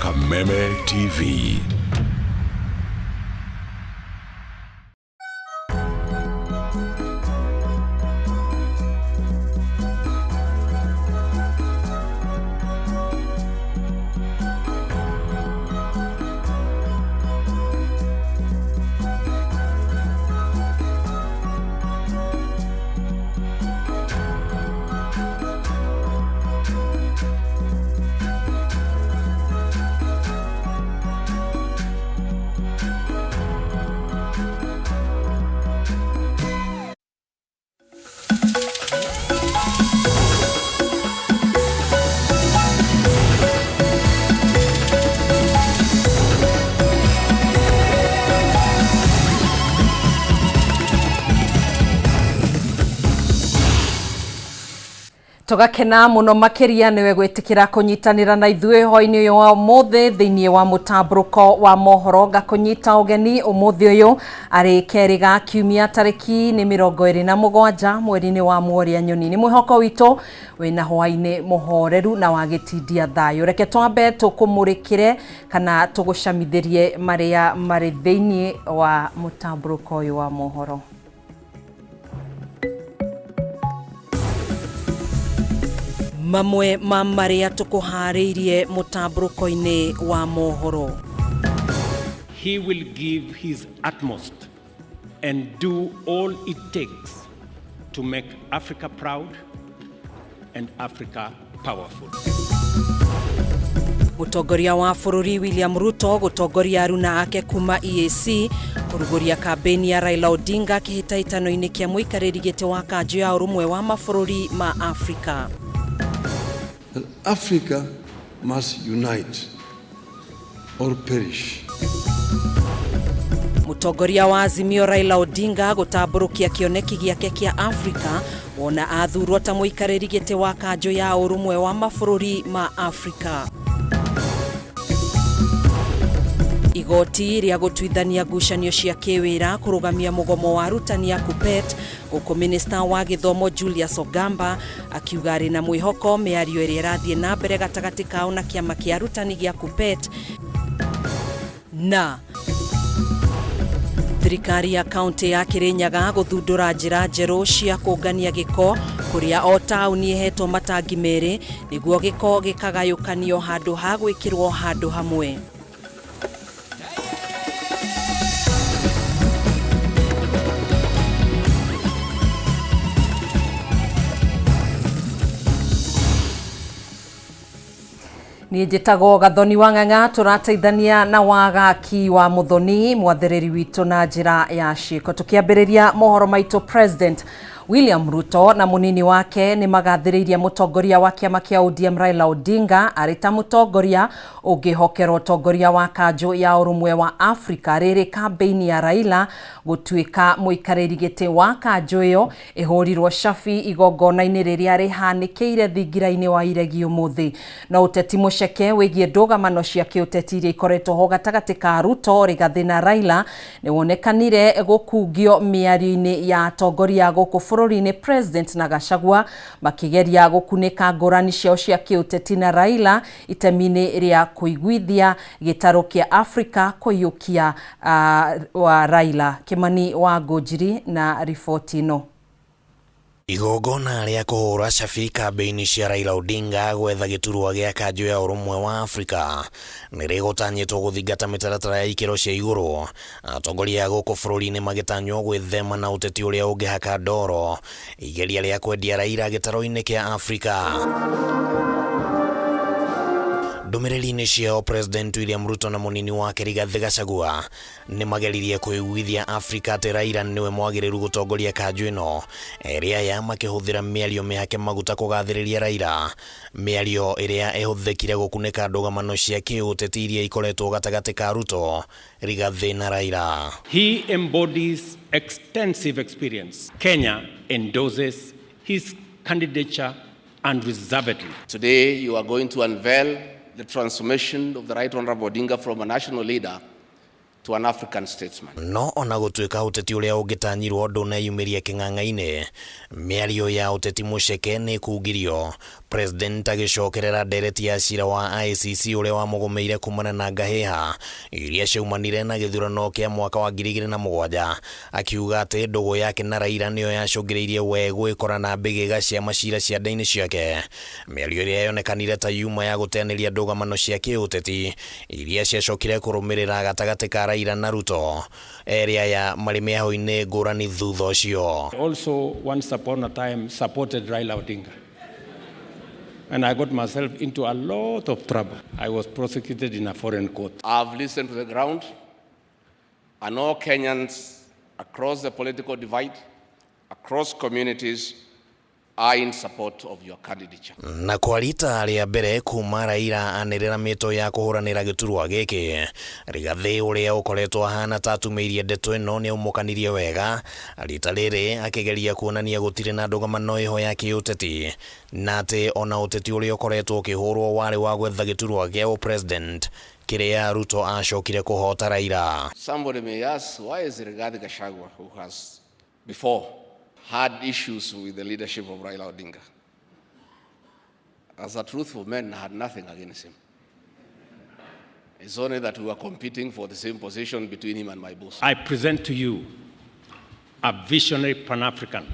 Kameme TV. Tũgakena mũno makĩria nĩwe gwĩtĩkĩra kũnyitanĩra na ithuĩ hwaĩ-inĩ ũyũ wa ũmũthĩ thĩinĩ wa mũtambũrũko wa mohoro. Ngakũnyita ũgeni ũmũthĩ ũyũ arĩ kerĩ ga kiumia, tarĩki nĩ 27 mweri-inĩ wa Mworia Nyoni. Nĩ mwĩhoko witũ wĩna hwaĩ-inĩ mũhoreru na wa gĩtindia thayũ. Reke twambe tũkũmũrĩkĩre kana tũgũcamithĩrie marĩa marĩ thĩinĩ wa mũtambũrũko ũyũ wa mohoro. Mamwe ma marĩa tũkũharĩirie mũtambũrũko-inĩ wa mohoro. He will give his utmost and do all it takes to make Africa proud and Africa powerful. Mũtongoria wa bũrũri William Ruto gũtongoria aruna ake kuma EAC kũrugũria kambĩini ya Raila Odinga kĩhĩtahĩtano-inĩ kĩa mũikarĩri gĩtĩ wa kanjũ ya ũrũmwe wa mabũrũri ma Afrika. That Africa must unite or perish. Mũtongoria wa Azimio Raila Odinga gũtambũrũkia kĩoneki gĩake kĩa Afrika wona athurwo ta mũikarĩri gĩtĩ wa kanjũ ya ũrũmwe wa mabũrũri ma Afrika. Igoti rĩa gũtuithania ngucanio cia kĩwĩra kũrũgamia mũgomo wa arutani a KUPPET, gũkũ minista wa gĩthomo Julius Ogamba akiuga arĩ na mwĩhoko mĩario ĩrĩa ĩrathiĩ na mbere gatagatĩ kao na kĩama kĩa arutani gĩa KUPPET. Na thirikari ya kaunti ya Kirinyaga gũthundũra njĩra njerũ cia kũngania gĩko kũrĩa o taũni ĩhetwo matangi merĩ nĩguo gĩko gĩkagayũkanio handũ ha gwĩkĩrwo handũ hamwe. Niĩ njĩtagwo Gathoni wa Ng'ang'a, tũrateithania na Wagaki wa Mũthoni mwathĩrĩri witũ na njĩra ya ciĩko. Tũkĩambĩrĩria mohoro maitũ, President William Ruto na mũnini wake nĩ magathĩrĩirie mũtongoria wa kĩama kĩa ODM Raila Odinga arĩ ta mũtongoria ũngĩhokerwo ũtongoria wa kanjũ ya ũrũmwe wa Afrika, rĩrĩ kambĩini ya Raila gũtuĩka mũikarĩri gĩtĩ wa kanjũ ĩyo ĩhũrirwo cabi igongona-inĩ rĩrĩa rĩhanĩkĩire thingira-inĩ wa Iregi ũmũthĩ. No ũteti mũceke wĩgiĩ ndũgamano cia kĩũteti iria ikoretwo ho gatagatĩ ka Ruto, Rigathĩ na Raila nĩ wonekanire gũkungio mĩario-inĩ ya atongoria gũkũ bũrũri-inĩ, President na Gachagua makĩgeria gũkunĩka ngũrani ciao cia kĩũteti na Raila itemi-inĩ rĩa kũiguithia gĩtarũ kĩa Afrika kũiyũkia wa Raila. Kĩmani wa Ngũnjiri na riboti ĩno. Igongona rĩa kũhũra cabi kambĩini cia Raila Odinga gwetha gĩturwa gĩa kanjũ ya ũrũmwe wa Afrika nĩ rĩgũtanyĩtwo gũthingata mĩtaratara ya ikĩro cia igũrũ, atongoria a gũkũ bũrũri-inĩ magĩtanywo gwĩthema na ũteti ũrĩa ũngĩhaka ndoro igeria rĩa kwendia Raila gĩtarũ-inĩ kĩa Afrika. Ndũmĩrĩri-inĩ ciao, President William Ruto na mũnini wake Rigathĩ Gachagua nĩ mageririe kũiguithia Afrika atĩ Raila nĩwe mwagĩrĩru gũtongoria kanjũ ĩno, erĩ aya makĩhũthĩra mĩario mĩhake maguta kũgathĩrĩria Raila, mĩario ĩrĩa ĩhũthĩkire gũkunĩka ndũgamano cia kĩũteti iria ikoretwo gatagatĩ ka Ruto, Rigathĩ na Raila. He embodies extensive experience. Kenya endorses his candidature unreservedly. Today, you are going to unveil the transformation of the Right Honorable Odinga from a national leader to an African statesman. No ona gũtuĩka ũteti ũrĩa ũngĩtanyirwo ndũneyumĩria kĩng'ang'a-inĩ, mĩario ya ũteti mũceke nĩ ĩkungirio President agĩcokerera ndereti ya cira wa ICC ũrĩa wamũgũmĩire kumana na ngahĩha iria ciaumanire na gĩthurano kĩa mwaka wa 2007, akiuga atĩ ndũgũ yake na Raila nĩyo yacũngĩrĩirie we gwĩkora na mbĩgĩga cia macira ciande-inĩ ciake. Mĩario ĩrĩa yonekanire ta yuma ya gũteanĩria ndũgamano cia kĩũteti iria ciacokire kũrũmĩrĩra gatagatĩ ka Raila na Ruto, erĩ aya marĩ mĩaho-inĩ ngũrani thutha ũcio. Also, once upon a time, supported Raila Odinga. And I got myself into a lot of trouble. I was prosecuted in a foreign court. I've listened to the ground, and all Kenyans across the political divide, across communities, are in support of your candidature. Na kwa rita rĩa mbere kuma Raila anĩrĩra mĩto ya kũhũranĩra gĩturwa gĩkĩ, Rigathĩ ũrĩa ũkoretwo ahana ta atumĩirie ndeto ĩno nĩaumũkanirie wega rita rĩrĩ akĩgeria kuonania gũtirĩ na ndũgamano ĩho ya kĩũteti na atĩ ona ũteti ũrĩa ũkoretwo ũkĩhũrwo warĩ wa gwetha gĩturwa gĩa ũpresident kĩrĩa Ruto acokire kũhota Raila. Somebody may ask, why is Rigathi Gachagua, who has before had issues with the leadership of Raila Odinga? As a truthful man, I had nothing against him. It's only that we were competing for the same position between him and my boss. I present to you a visionary Pan-African,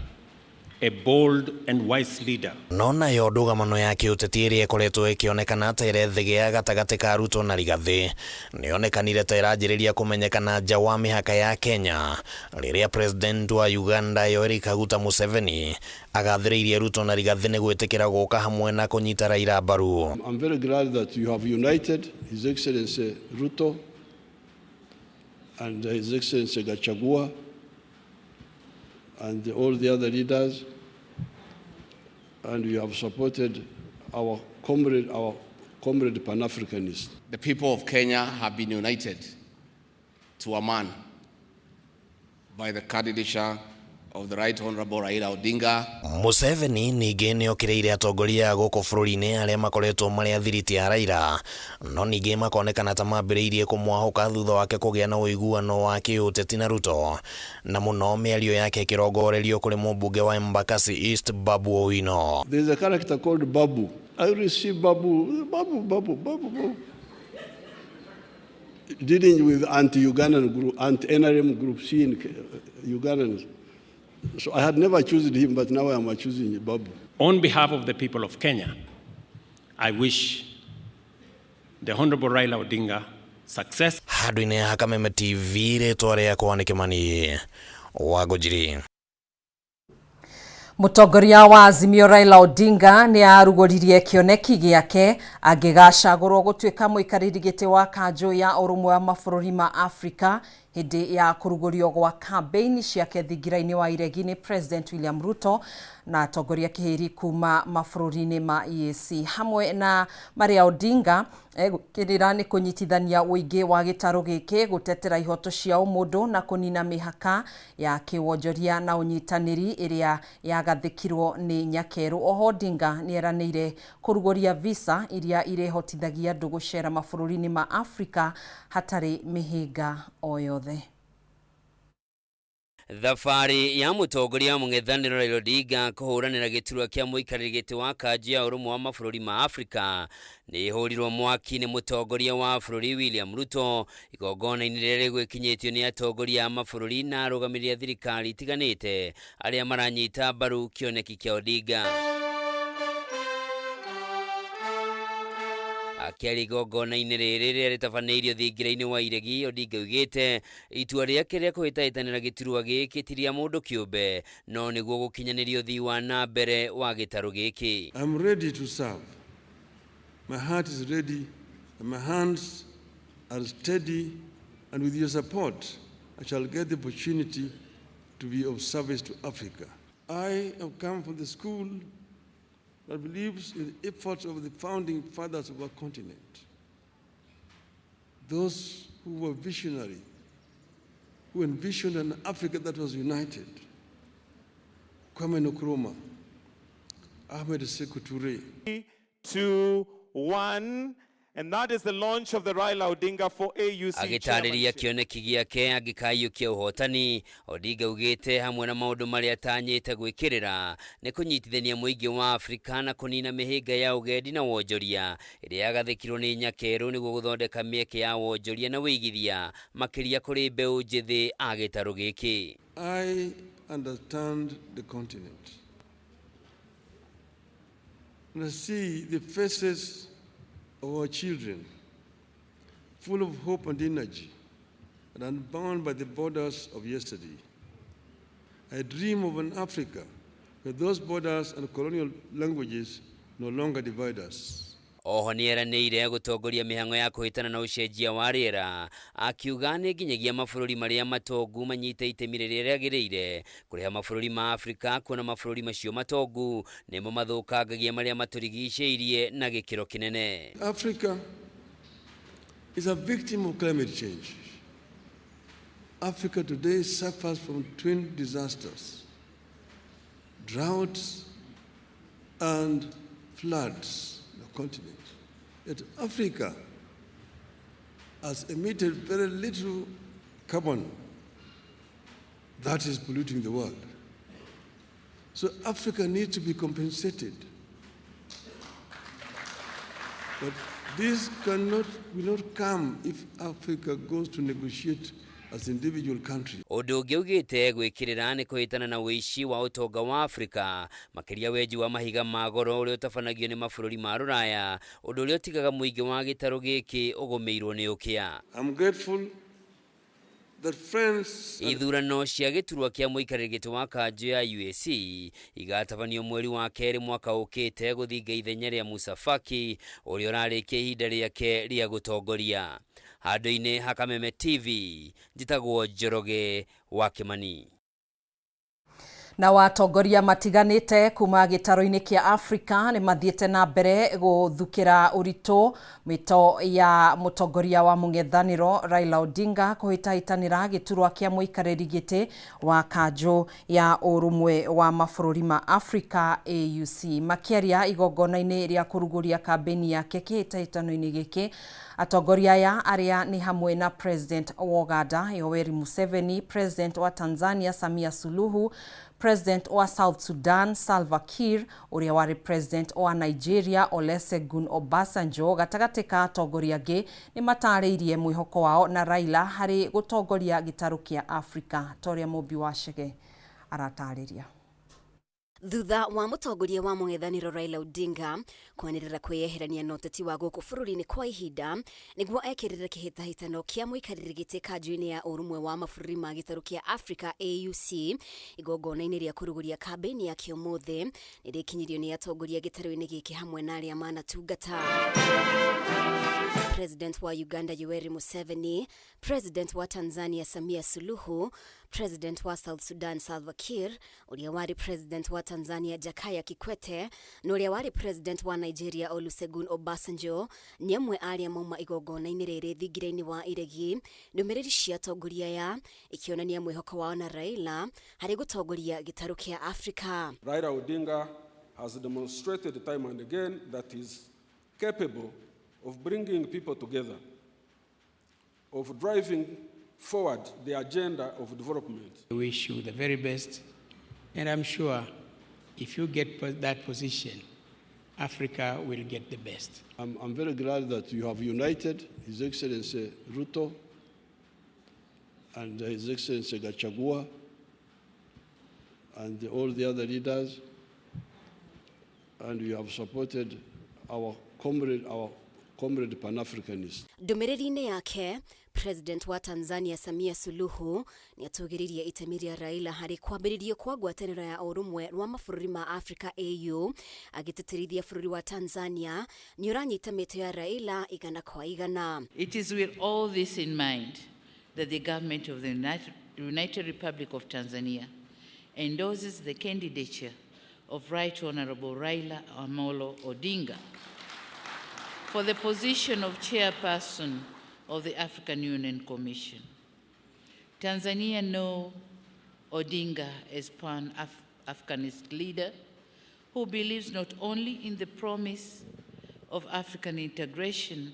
a bold and wise leader. No nayo ndũgamano ya kĩũteti ĩrĩa ĩkoretwo ĩkĩonekana ta ĩrethegea gatagatĩ ka Ruto na Rigathĩ nĩyonekanire ta ĩranjĩrĩria kũmenyekana nja wa mĩhaka ya Kenya rĩrĩa President wa Uganda Yoweri Kaguta Museveni agathĩrĩirie Ruto na Rigathĩ nĩ gwĩtĩkĩra gũka hamwe na kũnyita Raila mbaru. I'm very glad that you have united His Excellency Ruto and His Excellency Gachagua and all the other leaders, and you have supported our comrade Pan-Africanist. The people of Kenya have been united to a man by the candidature of the Right Honorable Raila Odinga. Museveni ningĩ nĩokĩrĩire atongoria a gũkũ bũrũri-inĩ arĩa makoretwo marĩ athiriti a Raila, no ningĩ makonekana ta mambĩrĩirie kũmwahũka thutha wake kũgĩa na ũiguano wa kĩũteti na Ruto, na mũno mĩario yake ĩkĩrongorerio kũrĩ mũmbunge wa Embakasi East Babu Owino. There is a character called Babu. I always see Babu, Babu, Babu, Babu, Babu, dealing with anti-Ugandan group, anti-NRM group, seeing Ugandans. So I had never chosen him, but now I am choosing Babu. On behalf of the people of Kenya, I wish the Honorable Raila Odinga success. Handũ-inĩ ha Kameme TV, rĩtwa rĩakwa nĩ Kĩmani wa Ngũnjiri. Mũtongoria wa Azimio Raila Odinga nĩ arugũririe kĩoneki gĩake angĩgacagũrwo gũtuĩka mũikarĩri gĩtĩ wa kanjũ ya ũrũmwe wa mabũrũri ma Afrika hĩndĩ ya kũrugũrio gwa kambeini ciake thingira-inĩ wa iregi nĩ President William Ruto na atongoria kĩhĩri kuma mabũrũri-inĩ ma EAC hamwe na marĩa Odinga egũkĩrĩra nĩ kũnyitithania ũingĩ wa gĩtarũ gĩkĩ gũtetera ihoto cia ũmũndũ na kũnina mĩhaka ya kĩwonjoria na ũnyitanĩri ĩrĩa yagathĩkirwo nĩ Nyakerũ. Oho Odinga nĩ eranĩire kũrugũria visa iria irĩhotithagia andũ gũcera mabũrũri-inĩ ma Afrika hatarĩ mĩhĩnga o yothe. Thabarĩ ya mũtongoria wa mũng'ethanĩro Raila Odinga kũhũranĩra gĩturwa kĩa mũikarĩri gĩtĩ wa kanjũ ya ũrũmwe wa mabũrũri ma Afrika nĩ ĩhũrirwo mwaki nĩ mũtongoria wa bũrũri William Ruto igongona-inĩ rĩrĩa rĩgwĩkinyĩtio nĩ atongoria a mabũrũri na arũgamĩrĩri a thirikari itiganĩte arĩa maranyita mbaru kĩoneki kĩa Odinga. Akĩaria igongona-inĩ rĩrĩ rĩrĩa rĩtabanĩirio thingira-inĩ wa iregi, Odinga oigĩte itua rĩake rĩa kũhĩtahĩtanĩra gĩturwa gĩkĩ ti rĩa mũndũ kĩũmbe no nĩguo gũkinyanĩria ũthii wa na mbere wa gĩtarũ gĩkĩ. I'm ready to serve. My heart is ready and my hands are steady, and with your support I shall get the opportunity to be of service to Africa. I have come from the school that believes in the efforts of the founding fathers of our continent, those who were visionary, who envisioned an Africa that was united. Kwame Nkrumah, Ahmed Sekou Touré. 3, 2, 1. And that is the launch of the Raila Odinga for AUC Agĩtarĩria chairmanship. Kĩoneki gĩake angĩkaiyũkia ũhotani, Odinga augĩte hamwe na maũndũ marĩa atanyĩte gwĩkĩrĩra nĩ kũnyitithania mũingĩ wa Afrika na kũnina mĩhĩnga ya ũgendi na wonjoria ĩrĩa yagathĩkirwo nĩ nyakerũ nĩguo gũthondeka mĩeke ya wonjoria na wĩigithia makĩria kũrĩ mbeũ njĩthĩ a gĩtarũ gĩkĩ. I understand the continent. And I see the faces of our children, full of hope and energy, and unbound by the borders of yesterday. I dream of an Africa where those borders and colonial languages no longer divide us. Oho nĩeranĩire gũtongoria mĩhang'o ya kũhĩtana na ũcenjia wa rĩera, akiuga nĩ nginyagia mabũrũri marĩa matongu manyite itemi rĩrĩa rĩagĩrĩire kũrĩha mabũrũri ma Afrika, kuona mabũrũri macio matongu nĩmo mathũkangagia marĩa matũrigicĩirie na gĩkĩro kĩnene. Africa is a victim of climate change. Africa today suffers from twin disasters, droughts and floods in the continent. Yet Africa has emitted very little carbon that is polluting the world. So Africa needs to be compensated. But this will not come if Africa goes to negotiate as individual countries. Ũndũ ũngĩ augĩte gwĩkĩrĩra nĩ kũhĩtana na ũici wa ũtonga wa Afrika, makĩria wenji wa mahiga ma goro ũrĩa ũtabanagio nĩ mabũrũri ma rũraya, ũndũ ũrĩa ũtigaga mũingĩ wa gĩtarũ gĩkĩ ũgũmĩirwo nĩ ũkĩa. I'm grateful that friends and Ithurano cia gĩturwa kĩa mũikarĩri gĩtĩ wa kanjũ ya UAC igatabanio mweri wa kerĩ mwaka ũkĩte gũthinga ithenya rĩa Musa Faki ũrĩa ũrarĩkia ihinda rĩake rĩa gũtongoria. Handũ-inĩ ha Kameme TV, njĩtagwo Njoroge wa Kĩmani. Na watongoria matiganĩte kuma gĩtarũ-inĩ kĩa Afrika nĩ mathiĩte na mbere gũthukĩra ũritũ mĩto ya mũtongoria wa mũng'ethanĩro Raila Odinga kũhĩtahĩtanĩra gĩturwa kĩa mũikarĩri gĩtĩ wa kanjũ ya ũrũmwe wa mabũrũri ma Afrika AUC. Makĩaria igongona-inĩ rĩa kũrugũria kambĩni yake kĩhĩtahĩtano-inĩ gĩkĩ, atongoria aya arĩa nĩ hamwe na President wa Uganda Yoweri Museveni, President wa Tanzania Samia Suluhu, President wa South Sudan Salva Kiir, ũrĩa warĩ President wa Nigeria Olusegun Obasanjo, gatagatĩ ka atongoria angĩ nĩ matarĩirie mwĩhoko wao na Raila harĩ gũtongoria gĩtarũ kĩa Afrika, ta ũrĩa Mũmbi wa Chege aratarĩria. Thutha wa mũtongoria wa mũng'ethanĩro Raila Odinga kwanĩrĩra kwĩyeherania na ũteti wa gũkũ bũrũri-inĩ kwa ihinda nĩguo ekĩrĩre kĩhĩtahĩtano kĩa mũikarĩri gĩtĩ kanjũ-inĩ ya ũrũmwe wa mabũrũri ma gĩtarũ kĩa Afrika AUC, igongona-inĩ rĩa kũrugũria kambĩini yake ũmũthĩ nĩrĩkinyirio nĩ atongoria gĩtarũ-inĩ gĩkĩ hamwe na arĩa manatungata. President wa Uganda Yoweri Museveni, President wa Tanzania Samia Suluhu, President wa South Sudan Salva Kiir, ũrĩa warĩ President wa Tanzania Jakaya Kikwete na ũrĩa warĩ President wa Nigeria Olusegun Obasanjo nĩ amwe arĩa mauma igongona-inĩ rĩrĩ thingira-inĩ wa iregi. Ndũmĩrĩri cia atongoria aya ikĩonania mwĩhoko wao na Raila harĩ gũtongoria gĩtarũ kĩa Afrika. Raila Odinga has demonstrated time and again that he is capable of bringing people together, of driving forward the agenda of development. I wish you the very best, and I'm sure if you get that position, Africa will get the best. I'm very glad that you have united His Excellency Ruto and His Excellency Gachagua and all the other leaders, and you have supported our comrade Pan-Africanist. Ndũmĩrĩri-inĩ yake, President wa Tanzania Samia Suluhu nĩ atũgĩririe itemi rĩa Raila harĩ kwambĩrĩrio kwa ngwatanĩro ya ũrũmwe rwa mabũrũri ma Afrika AU, agĩtĩtĩrithia bũrũri wa Tanzania nĩ ũranyita mĩtĩ ya Raila igana kwa igana. It is with all this in mind that the government of the United Republic of Tanzania endorses the candidature of Right Honorable Raila Amolo Odinga for the position of chairperson of the African Union Commission. Tanzania know Odinga as Pan-Africanist leader who believes not only in the promise of African integration,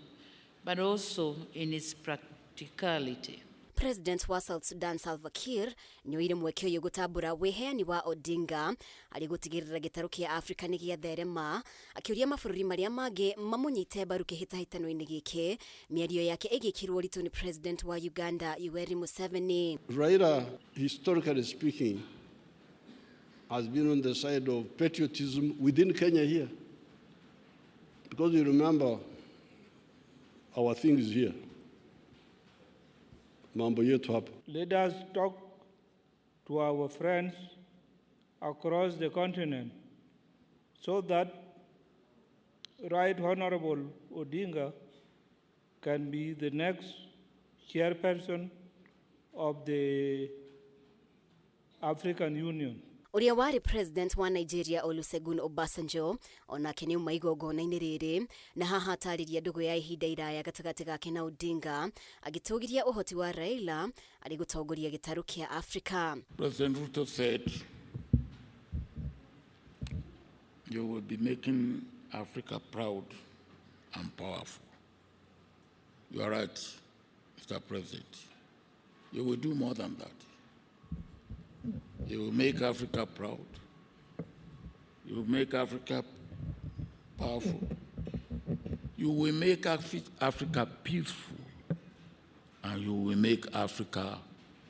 but also in its practicality. President wa South Sudan Salva Kiir nĩoire mweke ũyũ gũtambũra wĩheani wa Odinga arĩ gũtigĩrĩra gĩtarũ kĩa Afrika nĩ gĩatherema, akĩũria mabũrũri marĩa mangĩ mamũnyite mbaru kĩhĩtahĩtano-inĩ gĩkĩ. Mĩario yake ĩgĩkĩrwo ũritũ nĩ President wa Uganda Yoweri Museveni. Raila, historically speaking, has been on the side of patriotism within Kenya here. Because you remember our things here. Mambo yetu hapa. Let us talk to our friends across the continent so that Right Honorable Odinga can be the next chairperson of the African Union. Ũrĩa warĩ president wa Nigeria Olusegun Obasanjo onake nĩ auma igongona-inĩ rĩrĩ, na haha atarĩria ndũgũ ya ihinda iraya gatagatĩ gake na Odinga, agĩtũgĩria ũhoti wa Raila arĩ gũtongoria gĩtarũ kĩa Afrika. President Ruto said you will be making Africa proud and powerful. You are right, Mr. President. You will do more than that. You will make Africa proud. You will make Africa powerful. You will make Africa peaceful. And you will make Africa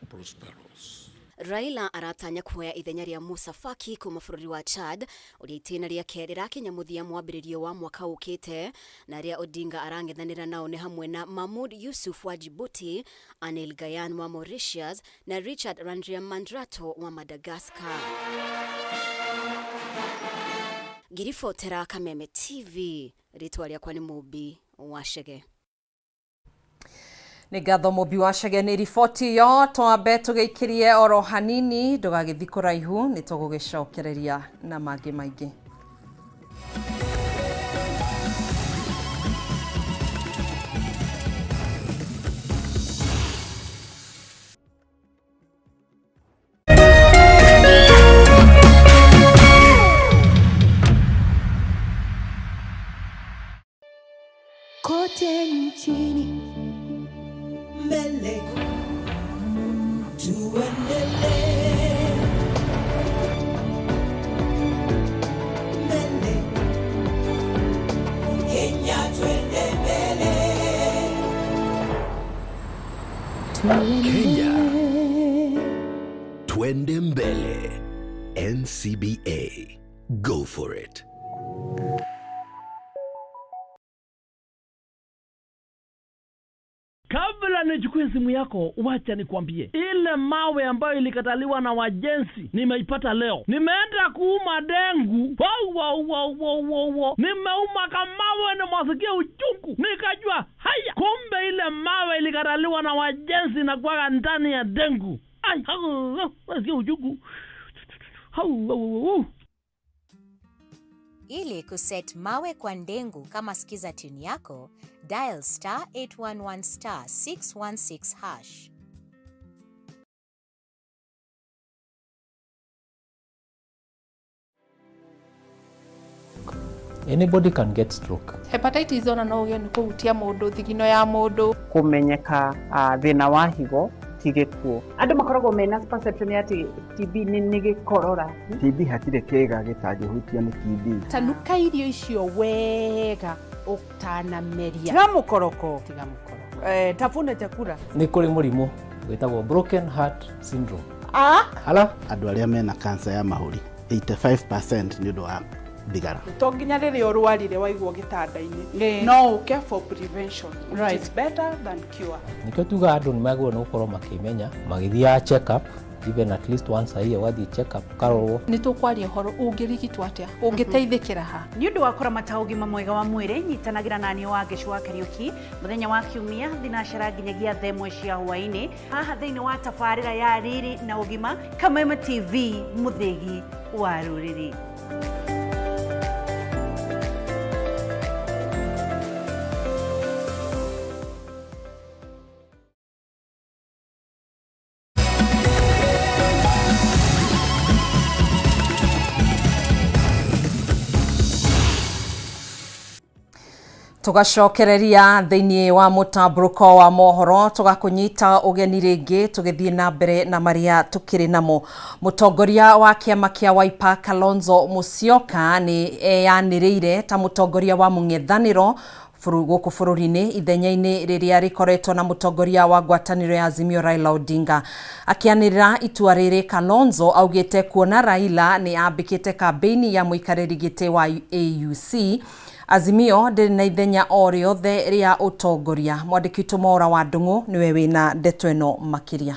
prosperous. Raila aratanya kuoya ithenya rĩa Musa Faki kuma bũrũri wa Chad, ũrĩa itĩna rĩake rĩrakinya mũthia mwambĩrĩrio wa mwaka ũkĩte, na arĩa Odinga arang'ethanĩra nao nĩ hamwe na Mahmoud Yusuf wa Djibouti, Anil Gayan wa Mauritius na Richard Randriamandrato wa Madagascar. Ngiribotera Kameme TV, rĩtwa rĩakwa nĩ Mũmbi wa Chege. Nĩ ngatho Mũmbi wa Chege nĩ riboti ĩyo. Twambe tũgĩikĩrie oro hanini, ndũgagĩthiĩ kũraihu, nĩ tũgũgĩcokereria na mangĩ maingĩ. Kote nchini mbele tuendelee, mbele Kenya twende mbele. Kenya Twende Mbele. NCBA. Go for it. Kabla nichukue simu yako, wacha nikwambie, ile mawe ambayo ilikataliwa na wajenzi nimeipata leo. Nimeenda kuuma dengu, wow, wow, wow, wow, wow, wow. Nimeuma kamawe na mwasikia uchungu, nikajua haya, kumbe ile mawe ilikataliwa na wajenzi na kuwaga ndani ya dengu. Ai, hau, nasikia uchungu. Hau, hau, hau. Ili kuset mawe kwa ndengu kama skiza tune yako, dial star 811 star 616 hash. Anybody can get stroke. Hepatitis ona no ũgĩe nĩ kũhutia mũndũ, thigino ya mũndũ. Kũmenyeka thĩna wa higo ti gĩkuũ. Andũ makoragwo mena perception ya atĩ TB nĩ gĩkorora. TB hatirĩ kĩĩga gĩtangĩhutio nĩ TB. Tanuka irio icio wega ũtanameria. Tiga mũkoroko. Tiga mũkoroko. Tafuna chakula. Nĩ kũrĩ mũrimũ wĩtagwo broken heart syndrome. Ala? Andũ arĩa mena cancer ya mahũri 85% nĩ ũndũ wa thigara. To nginya rĩrĩa ũrwarire waigwo gĩtanda-inĩ, no ũke for prevention, which is better than cure. Nĩkĩo tugaga andũ nĩ magĩrĩirwo nĩ gũkorwo makĩmenya, magĩthiaga check up even at least once a year, ũgathiĩ check up ũkarorwo. Nĩ tũkwaria ũhoro ũngĩrigitwo atĩa, ũngĩteithĩkĩra ha. Nĩ ũndũ wa kũramata ũgima mwega wa mwĩrĩ, nyitanagĩra na niĩ Wangeci wa Kariũki mũthenya wa Kiumia thinacara nginyagia thaa ĩmwe cia hwaĩ-inĩ haha thĩinĩ wa tabarĩra ya Riri na Ũgima, Kameme TV, mũthĩgi wa rũrĩrĩ. Tugacokereria thiini wa mutamburuko wa mohoro, tugakunyita ugeni ringi tugithie na mbere na maria tukiri namo. Mutongoria wa kiama kia Wiper Kalonzo Musyoka ni eyaniriire ta mutongoria wa mung'ethaniro gũkũ bũrũri-inĩ ithenya-inĩ rĩrĩa rĩkoretwo na mũtongoria wa ngwatanĩro ya Azimio Raila Odinga. Akĩanĩrĩra itua rĩrĩ, Kalonzo augĩte kuona Raila nĩ ambĩkĩte kambĩini ya mũikarĩri gĩtĩ wa AUC, Azimio ndĩrĩ na ithenya o rĩothe rĩa ũtongoria. Mwandĩki witũ Mwaura wa Ndung'u nĩwe wĩna ndeto ĩno makĩria.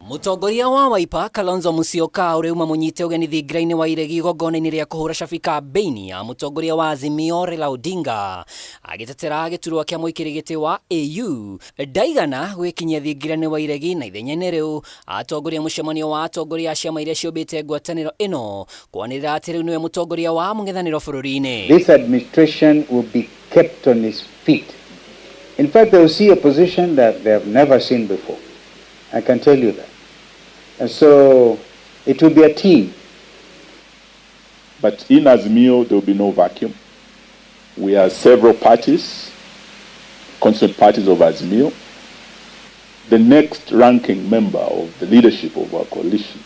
Mũtongoria wa Wiper Kalonzo Musyoka ũrĩa uma mũnyite ũgeni thingira-inĩ wa iregi igongona-inĩ rĩa kũhũra cabi kambĩini ya mũtongoria wa Azimio Raila Odinga agĩtetera gĩturwa kĩa mũikĩri gĩtĩ wa AU ndaigana gwĩkinyia thingira-inĩ wa iregi, na ithenya-inĩ rĩu atongoria mũcemanio wa atongoria a ciama iria ciũmbĩte ngwatanĩro ĩno kwanĩrĩra atĩ rĩu nĩwe mũtongoria wa mũng'ethanĩro bũrũri-inĩ. This administration will be kept on its feet. In fact, they will see a position that they have never seen before. I can tell you that. And so it will be a team. But in Azimio, there will be no vacuum. We are several parties, constant parties of Azimio. The next ranking member of the leadership of our coalition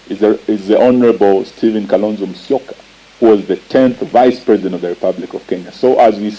is the Honorable Stephen Kalonzo Musyoka, who was the 10th Vice President of the Republic of Kenya. So as we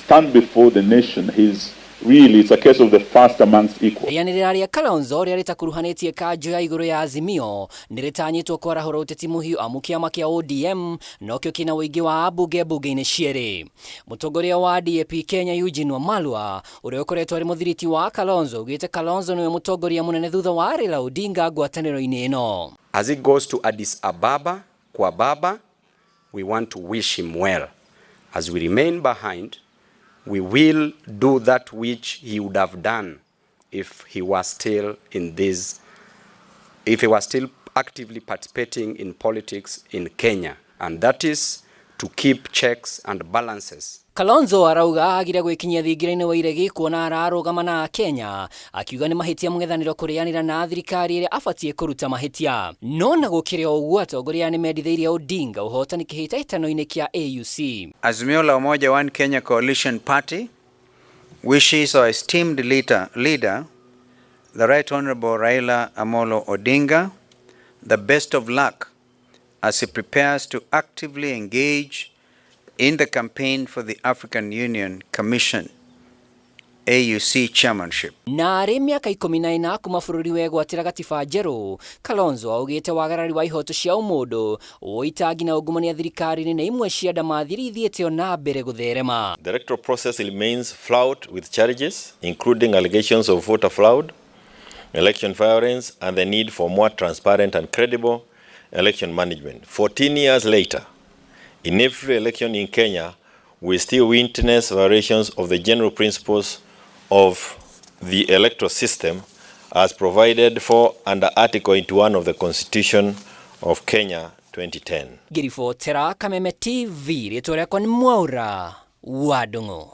stand before the nation, he's really, it's a case of the first amongst equals. Rĩanĩrĩra rĩa Kalonzo rĩa rĩtakuruhanĩtie kanjũ ya igũrũ ya Azimio nĩ rĩtanyĩtwo kwarahũra ũteti mũhiũ, amu kĩama kĩa ODM nokĩo kĩna ũingĩ wa ambunge mbunge-inĩ cierĩ. Mũtongoria wa DAP Kenya Eugene Wamalwa, ũrĩa ũkoretwo arĩ mũthiriti wa Kalonzo, augĩte Kalonzo nĩwe mũtongoria mũnene thutha wa Raila Odinga ngwatanĩro-inĩ ĩno. As he goes to Addis Ababa, kwa Baba, we want to wish him well. As we remain behind, we will do that which he would have done if he was still in this, if he was still actively participating in politics in Kenya, and that is to keep checks and balances. Kalonzo arauga agire gwĩkinyia thingira-inĩ wa iregi kuona ararũgama na Akenya, akiuga nĩ mahĩtia mũng'ethanĩro kũrĩanĩra na thirikari ĩrĩa abatiĩ kũruta mahĩtia. No na gũkĩrĩ o ũguo, atongoria nĩ mendithĩirie Odinga ũhotani kĩhĩtahĩtano-inĩ kĩa AUC. Azimio la Umoja One Kenya Coalition Party wishes our esteemed leader, the Right Honorable Raila Amolo Odinga, the best of luck as he prepares to actively engage in the campaign for the African Union Commission AUC chairmanship. Na arĩ mĩaka 14 kuma bũrũri wegwatĩra gatiba njerũ, Kalonzo augĩte wagarari wa ihoto cia ũmũndũ, ũitangi na ungumania thirikari-inĩ nĩ imwe cia ndamathiri ithiĩte o na mbere gũtherema. The electoral process remains fraught with challenges, including allegations of voter fraud, election violence, and the need for more transparent and credible election management. 14 years later, in every election in Kenya, we still witness violations of the general principles of the electoral system as provided for under Article 81 of the Constitution of Kenya 2010. Ngĩribotera Kameme TV, rĩtwa rĩakwa nĩ Mwaura wa Ndung'u.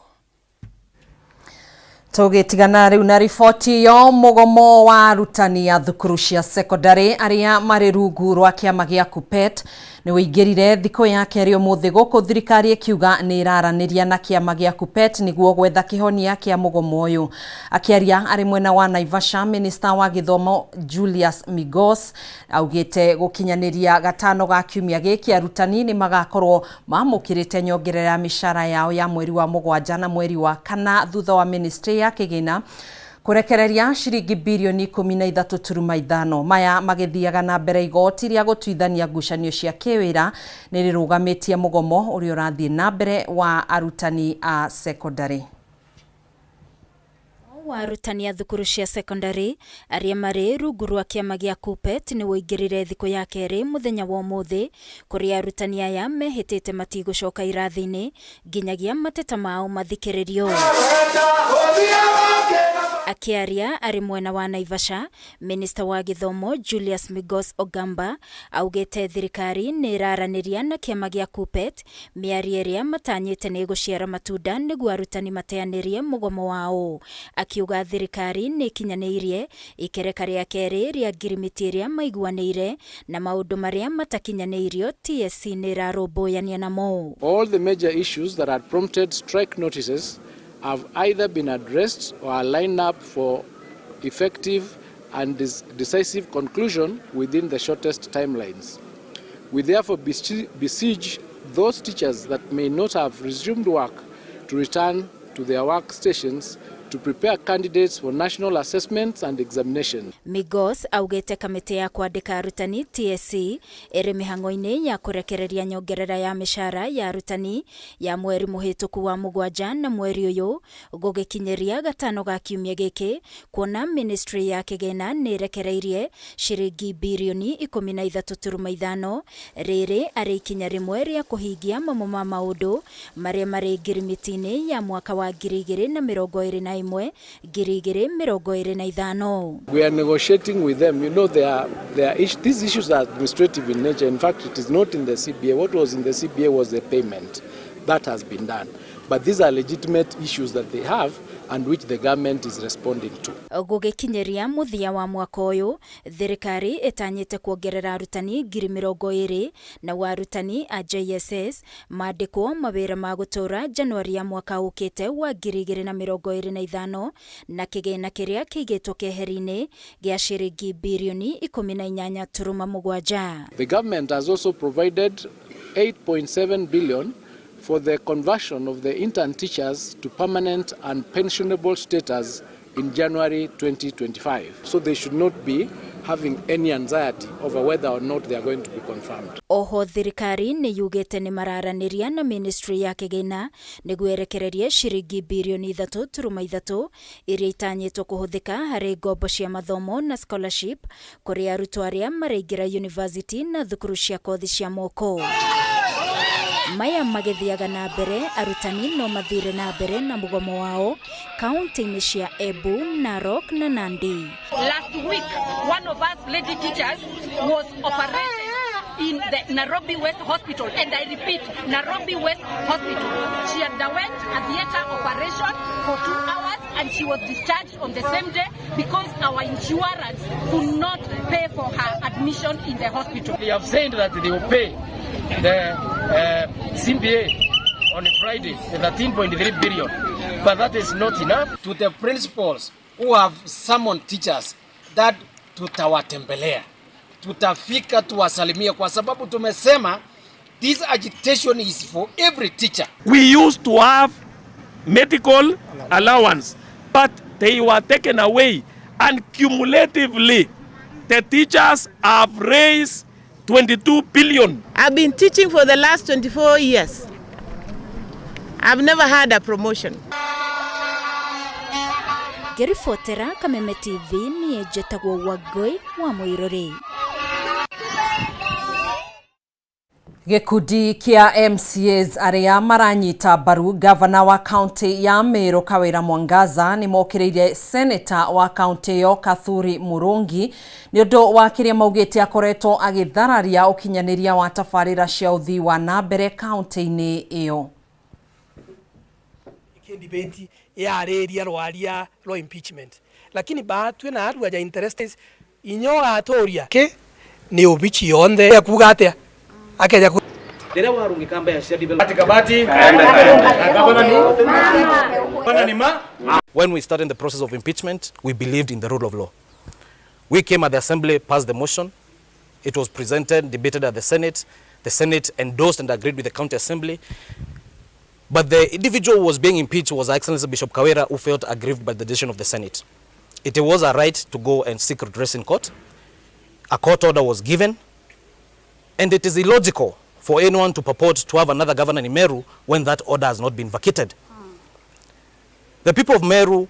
Tũgĩtigana rĩu na riboti ĩyo, mũgomo wa arutani a thukuru cia sekondari arĩa marĩ rungu rwa kĩama gĩa KUPPET nĩ wĩingĩrire thikũ ya kerĩ ũmũthĩ, gũkũ thirikari ĩkiuga nĩ ĩraranĩria na kĩama gĩa KUPPET nĩguo gwetha kĩhonia kĩa mũgomo ũyũ. Akĩaria arĩ mwena wa Naivasha, minista wa gĩthomo Julius Migos augĩte gũkinyanĩria gatano ga kiumia gĩkĩ, arutani nĩ magakorwo mamũkĩrĩte nyongerera ya mĩcara yao ya mweri wa 7 na mweri wa 4, thutha wa ministry ya kĩgĩna kũrekereria ciringi birioni 13.5. Maya magĩthiaga na mbere, igoti rĩa gũtuithania ngucanio cia kĩwĩra nĩ rĩrũgamĩtie mũgomo ũrĩa ũrathiĩ na mbere wa arutani a sekondari. Wa arutani a thukuru cia sekondari arĩa marĩ rungu rwa kĩama gĩa KUPPET nĩ woingĩrire thikũ ya kerĩ mũthenya wa ũmũthĩ, kũrĩa arutani aya mehĩtĩte matigũcoka irathi-inĩ nginyagia mateta mao mathikĩrĩrio. Akĩaria arĩ mwena wa Naivasha, minista wa gĩthomo Julius Migos Ogamba augĩte thirikari nĩ ĩraranĩria na kĩama gĩa KUPPET mĩario ĩrĩa matanyĩte nĩ ĩgũciara matunda nĩguo arutani mateanĩrie mũgomo wao. Akiuga thirikari nĩ ĩkinyanĩirie ikereka rĩa kerĩ rĩa ngirimiti ĩrĩa maiguanĩire na maũndũ marĩa matakinyanĩirio TSC nĩ ĩrarũmbũyania namo. All the major issues that had prompted strike notices have either been addressed or are lined up for effective and decisive conclusion within the shortest timelines. We therefore beseech those teachers that may not have resumed work to return to their workstations to prepare candidates for national assessments and examinations. Migos augĩte kamĩtĩ ya kwandĩka arutani TSC ĩrĩ mĩhang'o-inĩ ya kũrekereria nyongerera ya mĩcara ya arutani ya mweri mũhĩtũku wa mũgwanja na mweri ũyũ gũgĩkinyĩria gatano ga kiumia gĩkĩ kuona ministry ya kĩgĩna nĩ ĩrekereirie ciringi birioni 13.5 rĩrĩ arĩ ikinya rĩmwe rĩa kũhingia mamwe ma maũndũ marĩa marĩ ngirimiti-inĩ ya mwaka wa 2021 2025. We are negotiating with them. You know, these issues are administrative in nature. In fact, it is not in the CBA. What was in the CBA was the payment. That has been done. But these are legitimate issues that they have and which the government is responding to. Gũgĩkinyĩria mũthia wa mwaka ũyũ, thirikari ĩtanyĩte kuongerera arutani 20,000 na arutani a JSS mandĩkwo mawĩra ma gũtũũra Januari ya mwaka ũkĩte wa 2025 na kĩgĩna kĩrĩa kĩigĩtwo keheri-inĩ gĩa ciringi birioni 18.7. The government has also provided 8.7 billion for the conversion of the intern teachers to permanent and pensionable status in January 2025. So they should not be having any anxiety over whether or not they are going to be confirmed. Oho thirikari nĩ yugĩte nĩ mararanĩria na ministry ya kĩgĩna nĩguo ĩrekererie ciringi birioni 3.3 iria itanyĩtwo kũhũthĩka harĩ ngombo cia mathomo na scholarship kũrĩ arutwo arĩa maraingĩra university na thukuru cia kothi cia moko. Maya magĩthiaga na mbere, arutani no mathire na mbere na mũgomo wao kaunti-inĩ cia Embu, Narok na Nandi. Last week, one of us lady teachers was operated in the Nairobi West Hospital, and I repeat, Nairobi West Hospital. She underwent a theater operation for 2 hours and she was discharged on the same day because our insurance could not pay for her admission in the hospital. They have said that they will pay the CBA on Friday, the 13.3 billion, but that is not enough. To the principals who have summoned teachers, that tutawatembelea, tutafika tuwasalimia, kwa sababu tumesema this agitation is for every teacher. We used to have medical allowance, but they were taken away, and cumulatively the teachers have raised 22 billion. I've been teaching for the last 24 years. I've never had a promotion. Ngĩribotera Kameme TV niĩ njĩtagwo Wangũi wa Mũirũrĩ. Gĩkundi kĩa MCAs arĩa maranyita mbaru gavana wa kaunti ya Meru Kawira Mwangaza nĩ mokĩrĩire seneta wa kaunti ĩyo Kathuri Murungi nĩ ũndũ wa kĩrĩa maugĩte akoretwo agĩthararia ũkinyanĩria wa tabarĩra cia ũthii wa na mbere kaunti-inĩ ĩyo. Debate yarĩria rwaria rwa impeachment lakini batwe na andũ aja interested inyo atoria ke ni ubichi yonthe ya kuga atia akeja Rĩrĩa warungika mbeca cia development. When we started the process of impeachment, we believed in the rule of law. We came at the assembly, passed the motion. It was presented, debated at the Senate. The Senate endorsed and agreed with the county assembly. But the individual who was being impeached was Her Excellency Bishop Kawira, who felt aggrieved by the decision of the Senate. It was a right to go and seek redress in court. A court order was given. And it is illogical for anyone to purport to have another governor in Meru when that order has not been vacated. The people of Meru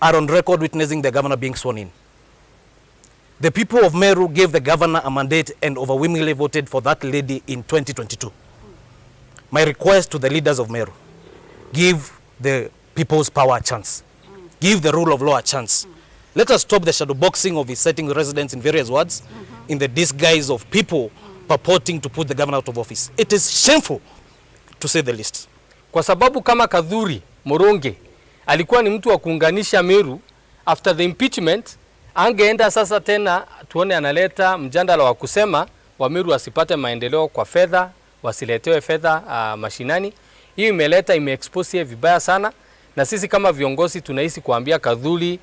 are on record witnessing the governor being sworn in. The people of Meru gave the governor a mandate and overwhelmingly voted for that lady in 2022. My request to the leaders of Meru, give the people's power a chance. give the rule of law a chance. Let us stop the shadow boxing of inciting residents in various wards in the disguise of people purporting to put the governor out of office. It is shameful to say the least. Kwa sababu kama Kathuri Murungi alikuwa ni mtu wa kuunganisha Meru, after the impeachment angeenda sasa tena tuone analeta mjadala wa kusema Wameru wasipate maendeleo kwa fedha, wasiletewe fedha mashinani. Hiyo imeleta imeexpose yeye vibaya sana, na sisi kama viongozi tunahisi kuambia Kathuri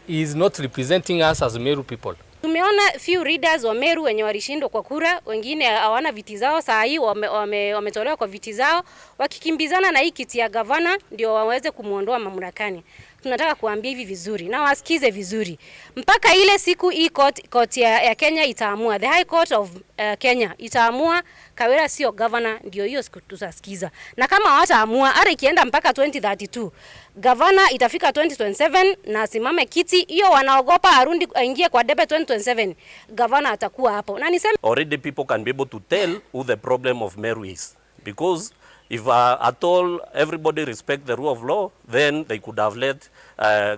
he is not representing us as Meru people. Tumeona few leaders wa Meru wenye walishindwa kwa kura, wengine hawana viti zao saa hii wametolewa kwa viti zao wakikimbizana na hii kiti ya gavana ndio waweze kumuondoa mamlakani. Tunataka kuambia hivi vizuri na wasikize vizuri mpaka ile siku hii court ya Kenya itaamua, the High Court of Kenya itaamua Kawira sio governor, ndio hiyo siku tutasikiza. Na kama hawataamua, hata ikienda mpaka 2032 governor itafika 2027 na asimame kiti hiyo, wanaogopa arundi aingie kwa debe 2027, governor atakuwa hapo. Na niseme already people can be able to tell who the problem of Meru is, because if at all everybody respect the rule of law, then they could have let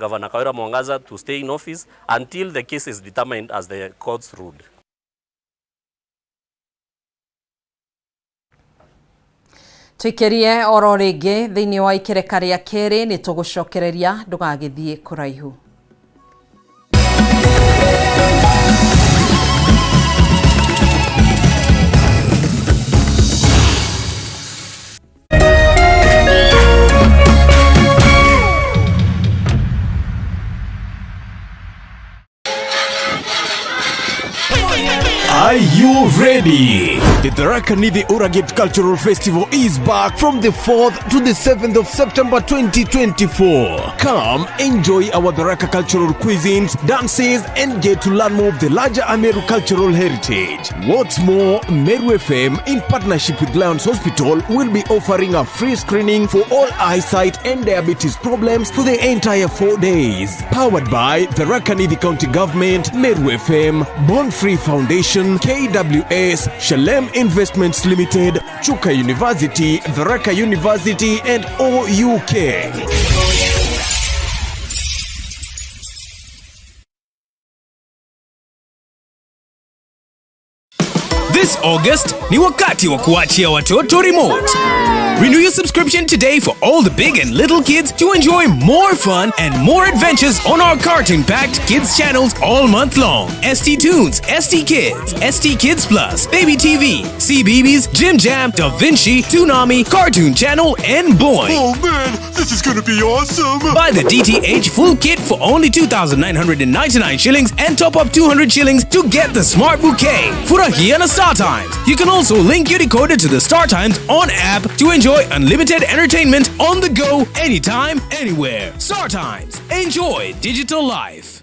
Governor Kawira Mwangaza to stay in office until the case is determined as the courts ruled. Tuikerie oro ringi thiini wa ikereka ria keri ni tugucokereria ndugagithie kuraihu. Are you ready? The Tharaka Nithi Uragit Cultural Festival is back from the 4th to the 7th of September 2024. Come enjoy our Tharaka cultural cuisines, dances, and get to learn more of the larger Ameru cultural heritage. What's more, Meru FM, in partnership with Lions Hospital, will be offering a free screening for all eyesight and diabetes problems for the entire 4 days. Powered by Tharaka Nithi County Government, Meru FM, Born Free Foundation, KWS, Shalem Investments Limited, Chuka University, Tharaka University, and OUK. This August ni wakati wa kuachia watoto remote. Renew your subscription today for all the big and little kids to enjoy more fun and more adventures on our cartoon-packed kids channels all month long. ST Tunes, ST Kids, ST Kids Plus, Baby TV, CBeebies, Jim Jam, Da Vinci, Toonami, Cartoon Channel, and Boing. Oh man, this is going to be awesome! Buy the DTH full kit for only 2,999 shillings and top up 200 shillings to get the smart bouquet. Furahia na Star Times. You can also link your decoder to the Star Times on app to enjoy unlimited entertainment on the go, anytime, anywhere. Star Times. Enjoy digital life.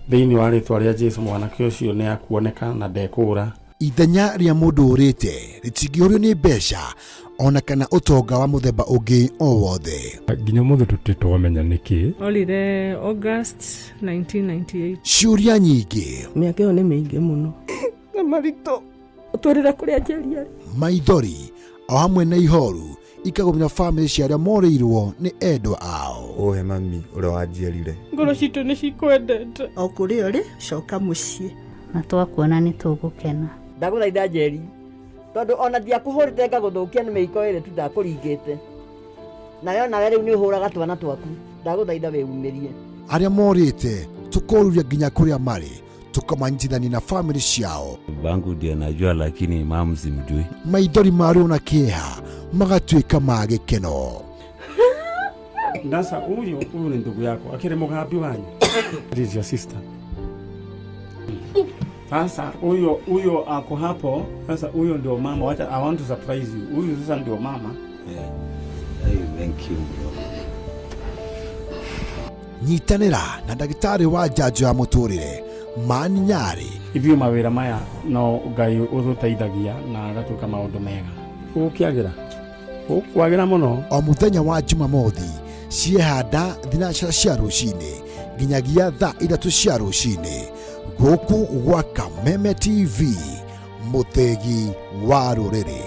Thĩinĩ wa rĩtwa rĩa Jesu mwanake ũcio nĩ akuoneka na ndekũũra. Ithenya rĩa mũndũ ũrĩte rĩtingĩũrio nĩ mbeca ona kana ũtonga wa mũthemba ũngĩ o wothe. Nginya ũmũthĩ tũtirĩ twamenya nĩkĩ. Orire August 1998. Ciũria nyingĩ. Mĩaka ĩyo nĩ mĩingĩ mũno. Na maritũ ũtwĩrĩra kũrĩa Njeri arĩ. Maithori o hamwe na ihoru ikagũmĩra bamĩrĩ cia arĩa morĩirwo nĩ endwa ao. Ũhe mami ũrĩa wanjiarire. Ngoro citũ nĩ cikwendete. O kũrĩa ũrĩ, coka mũciĩ. Na twakuona nĩ tũgũkena. Ndagũthaitha Njeri, tondũ ona ndiakũhũrĩte ngagũthũkia nĩ mĩiko ĩrĩ tu ndakũringĩte. Nawe onawe rĩu nĩ ũhũraga twana twaku. Ndagũthaitha wĩumĩrie. Arĩa morĩte tũkoruria nginya kũrĩa marĩ, tũkamanyitithania na bamĩrĩ ciao. Babangu ndiye anajua, lakini mamu simjui. Maithori ma ruo na kĩeha magatuĩka ma gĩkeno. Sasa huyu ni ndugu yako, akiri mũgambi wanyu. This is your sister. Sasa huyo ako hapo. Sasa huyo ndio mama. Wacha, I want to surprise you. Huyu sasa ndio mama. Yeah. Hey, thank you bro. Nyitanĩra na ndagĩtarĩ wa njanjo ya mũtũrĩre Mani Nyarĩ. Ithuĩ mawĩra maya no Ngai ũtũteithagia na agatuĩka maũndũ mega. Ũgũkĩagĩra? Ũkwagĩra mũno. O mũthenya wa Jumamothi ciehanda thinacara cia rũcinĩ nginyagia thaa ithatũ cia rũcinĩ gũkũ gwa Kameme TV. Mũthĩgi wa rũrĩrĩ.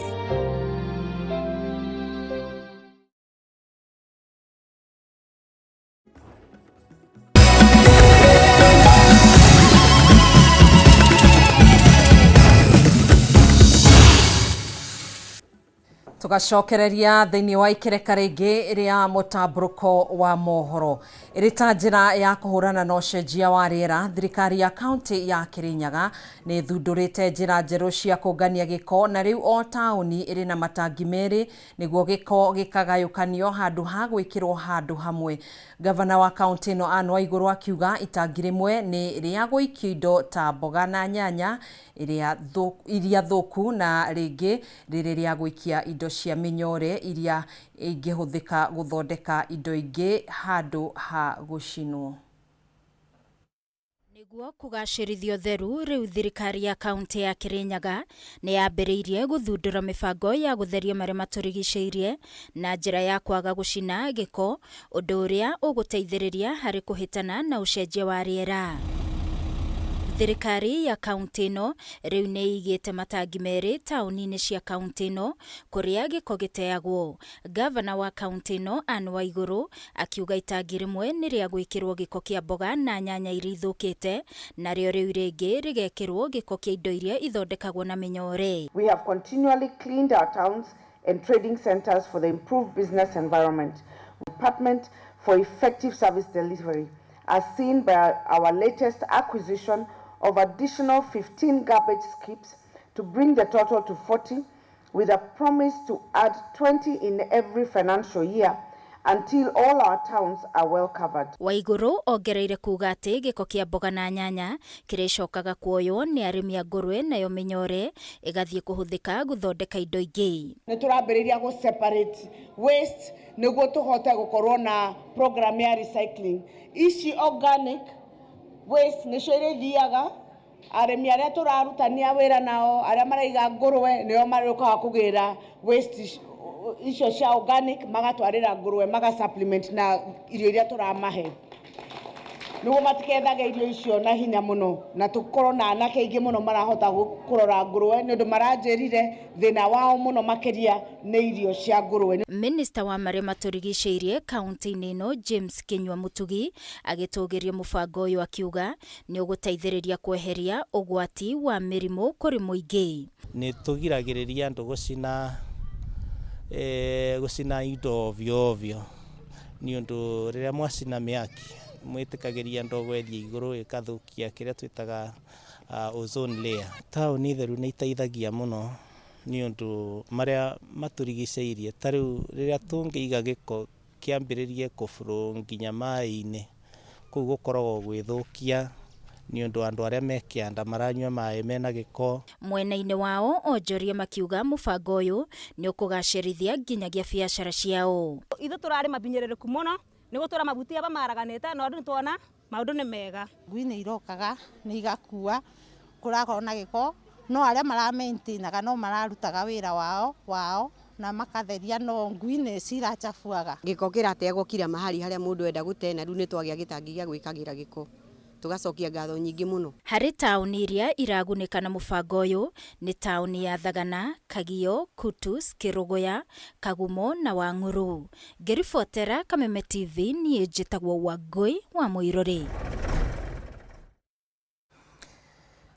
Tugacokereria thĩinĩ wa ikereka rĩngĩ rĩa mũtambũrũko wa mohoro. Ĩrĩ ta njĩra ya kũhũrana na ũcenjia wa rĩera, thirikari ya kaunti ya Kirinyaga nĩ ĩthundũrĩte njĩra njerũ cia kũngania gĩko, na rĩu o taũni ĩrĩ na matangi merĩ nĩguo gĩko gĩkagayũkanio handũ ha gwĩkĩrwo handũ hamwe. Gavana wa kaunti ĩno Anne Waigũrũ akiuga itangi rĩmwe nĩ rĩa gũikio indo ta mboga na nyanya iria thũku, na rĩngĩ rĩrĩ rĩa gũikia indo cia mĩnyore iria ingĩhũthĩka gũthondeka indo ingĩ handũ ha gũcinwo. Nĩguo kũgacĩrithia ũtheru, rĩu thirikari ya kaunti ya Kirinyaga nĩ yambĩrĩirie gũthundũra mĩbango ya gũtheria marĩa matũrigicĩirie na njĩra ya kwaga gũcina gĩko, ũndũ ũrĩa ũgũteithĩrĩria harĩ kũhĩtana na ũcenjia wa rĩera. Thirikari ya kaunti ĩno rĩu nĩ ĩigĩte matangi merĩ taũni-inĩ cia kaunti ĩno kũrĩa gĩko gĩteagwo. Gavana wa kaunti ĩno Anne Waigũrũ akiuga itangi rĩmwe nĩ rĩa gwĩkĩrwo gĩko kĩa mboga na nyanya iria ithũkĩte, narĩo rĩu rĩngĩ rĩgekĩrwo gĩko kĩa indo iria ithondekagwo na mĩnyore. We have continually cleaned our towns and trading centers for the improved business environment. Department for effective service delivery, as seen by our latest acquisition of additional 15 garbage skips to bring the total to 40, with a promise to add 20 in every financial year until all our towns are well covered. Waigũrũ ongereire kuga atĩ gĩko kĩa mboga na nyanya kĩrĩcokaga kuoywo nĩ arĩmi a ngũrwe, nayo mĩnyore ĩgathiĩ kũhũthĩka gũthondeka indo ingĩ. Nĩ tũrambĩrĩria gũ separate waste nĩguo tũhote gũkorwo na program ya recycling. Ici organic waste nĩcio irĩthiaga arĩmi arĩa tũrarutania wĩra nao, arĩa maraiga ngũrwe nĩo marĩũkaga kũgĩra waste icio cia organic, magatwarĩra ngũrwe, maga supplement na irio iria tũramahe nĩguo matikethage irio icio na hinya mũno, na tũkorwo na anake aingĩ mũno marahota kũrora ngũrwe, nĩ ũndũ maranjĩrire thĩna wao mũno makĩria nĩ irio cia ngũrwe. Minista wa marĩa matũrigicĩirie kaunti-inĩ ĩno James Kinyua Mutugi agĩtũgĩria mũbango ũyũ akiuga nĩ ũgũteithĩrĩria kweheria ũgwati wa mĩrimũ kũrĩ mũingĩ. Nĩ tũgiragĩrĩria andũ gũcina indo ovyo ovyo, nĩ ũndũ rĩrĩa mwacina mĩaki mwĩtĩkagĩria ndogo ĩthiĩ igũrũ ĩkathũkia kĩrĩa twĩtaga ozone layer. Taũni theru nĩ iteithagia mũno nĩ ũndũ marĩa matũrigicĩirie, ta rĩu rĩrĩa tũngĩiga gĩko kĩambĩrĩrie kũbũrũ nginya maĩ-inĩ, kũu gũkoragwo gwĩthũkia nĩ ũndũ andũ arĩa me kĩanda maranyua maĩ mena gĩko. Mwena-inĩ wao onjoria makiuga mũbango ũyũ nĩ ũkũgacĩrithia nginyagia biacara ciao. Ithuĩ tũrarĩ mabinyĩrĩrĩku mũno nĩ gũtũra mabuti aba maraganĩte, no andũ nĩtuona maũndũ nĩ mega. Ngui nĩ irokaga nĩ igakua kũrakorwo na gĩko, no arĩa maramaintainaga no mararutaga wĩra wao na makatheria, no ngui nĩ cirachafuaga. Gĩko kĩrateagwo kila mahali harĩa mũndũ enda gũte, na rĩu nĩ twagĩa gĩtangi gĩa gwĩkagĩra gĩko. Tũgacokia ngatho nyingĩ mũno. Harĩ taũni iria iragunĩka na mũbango ũyũ nĩ taũni ya Thagana, Kagio, Kutus, Kĩrũgũya, Kagumo na Wang'ũrũ. Ngĩribotera Kameme TV niĩ njĩtagwo Wangũi wa Mũirũrĩ.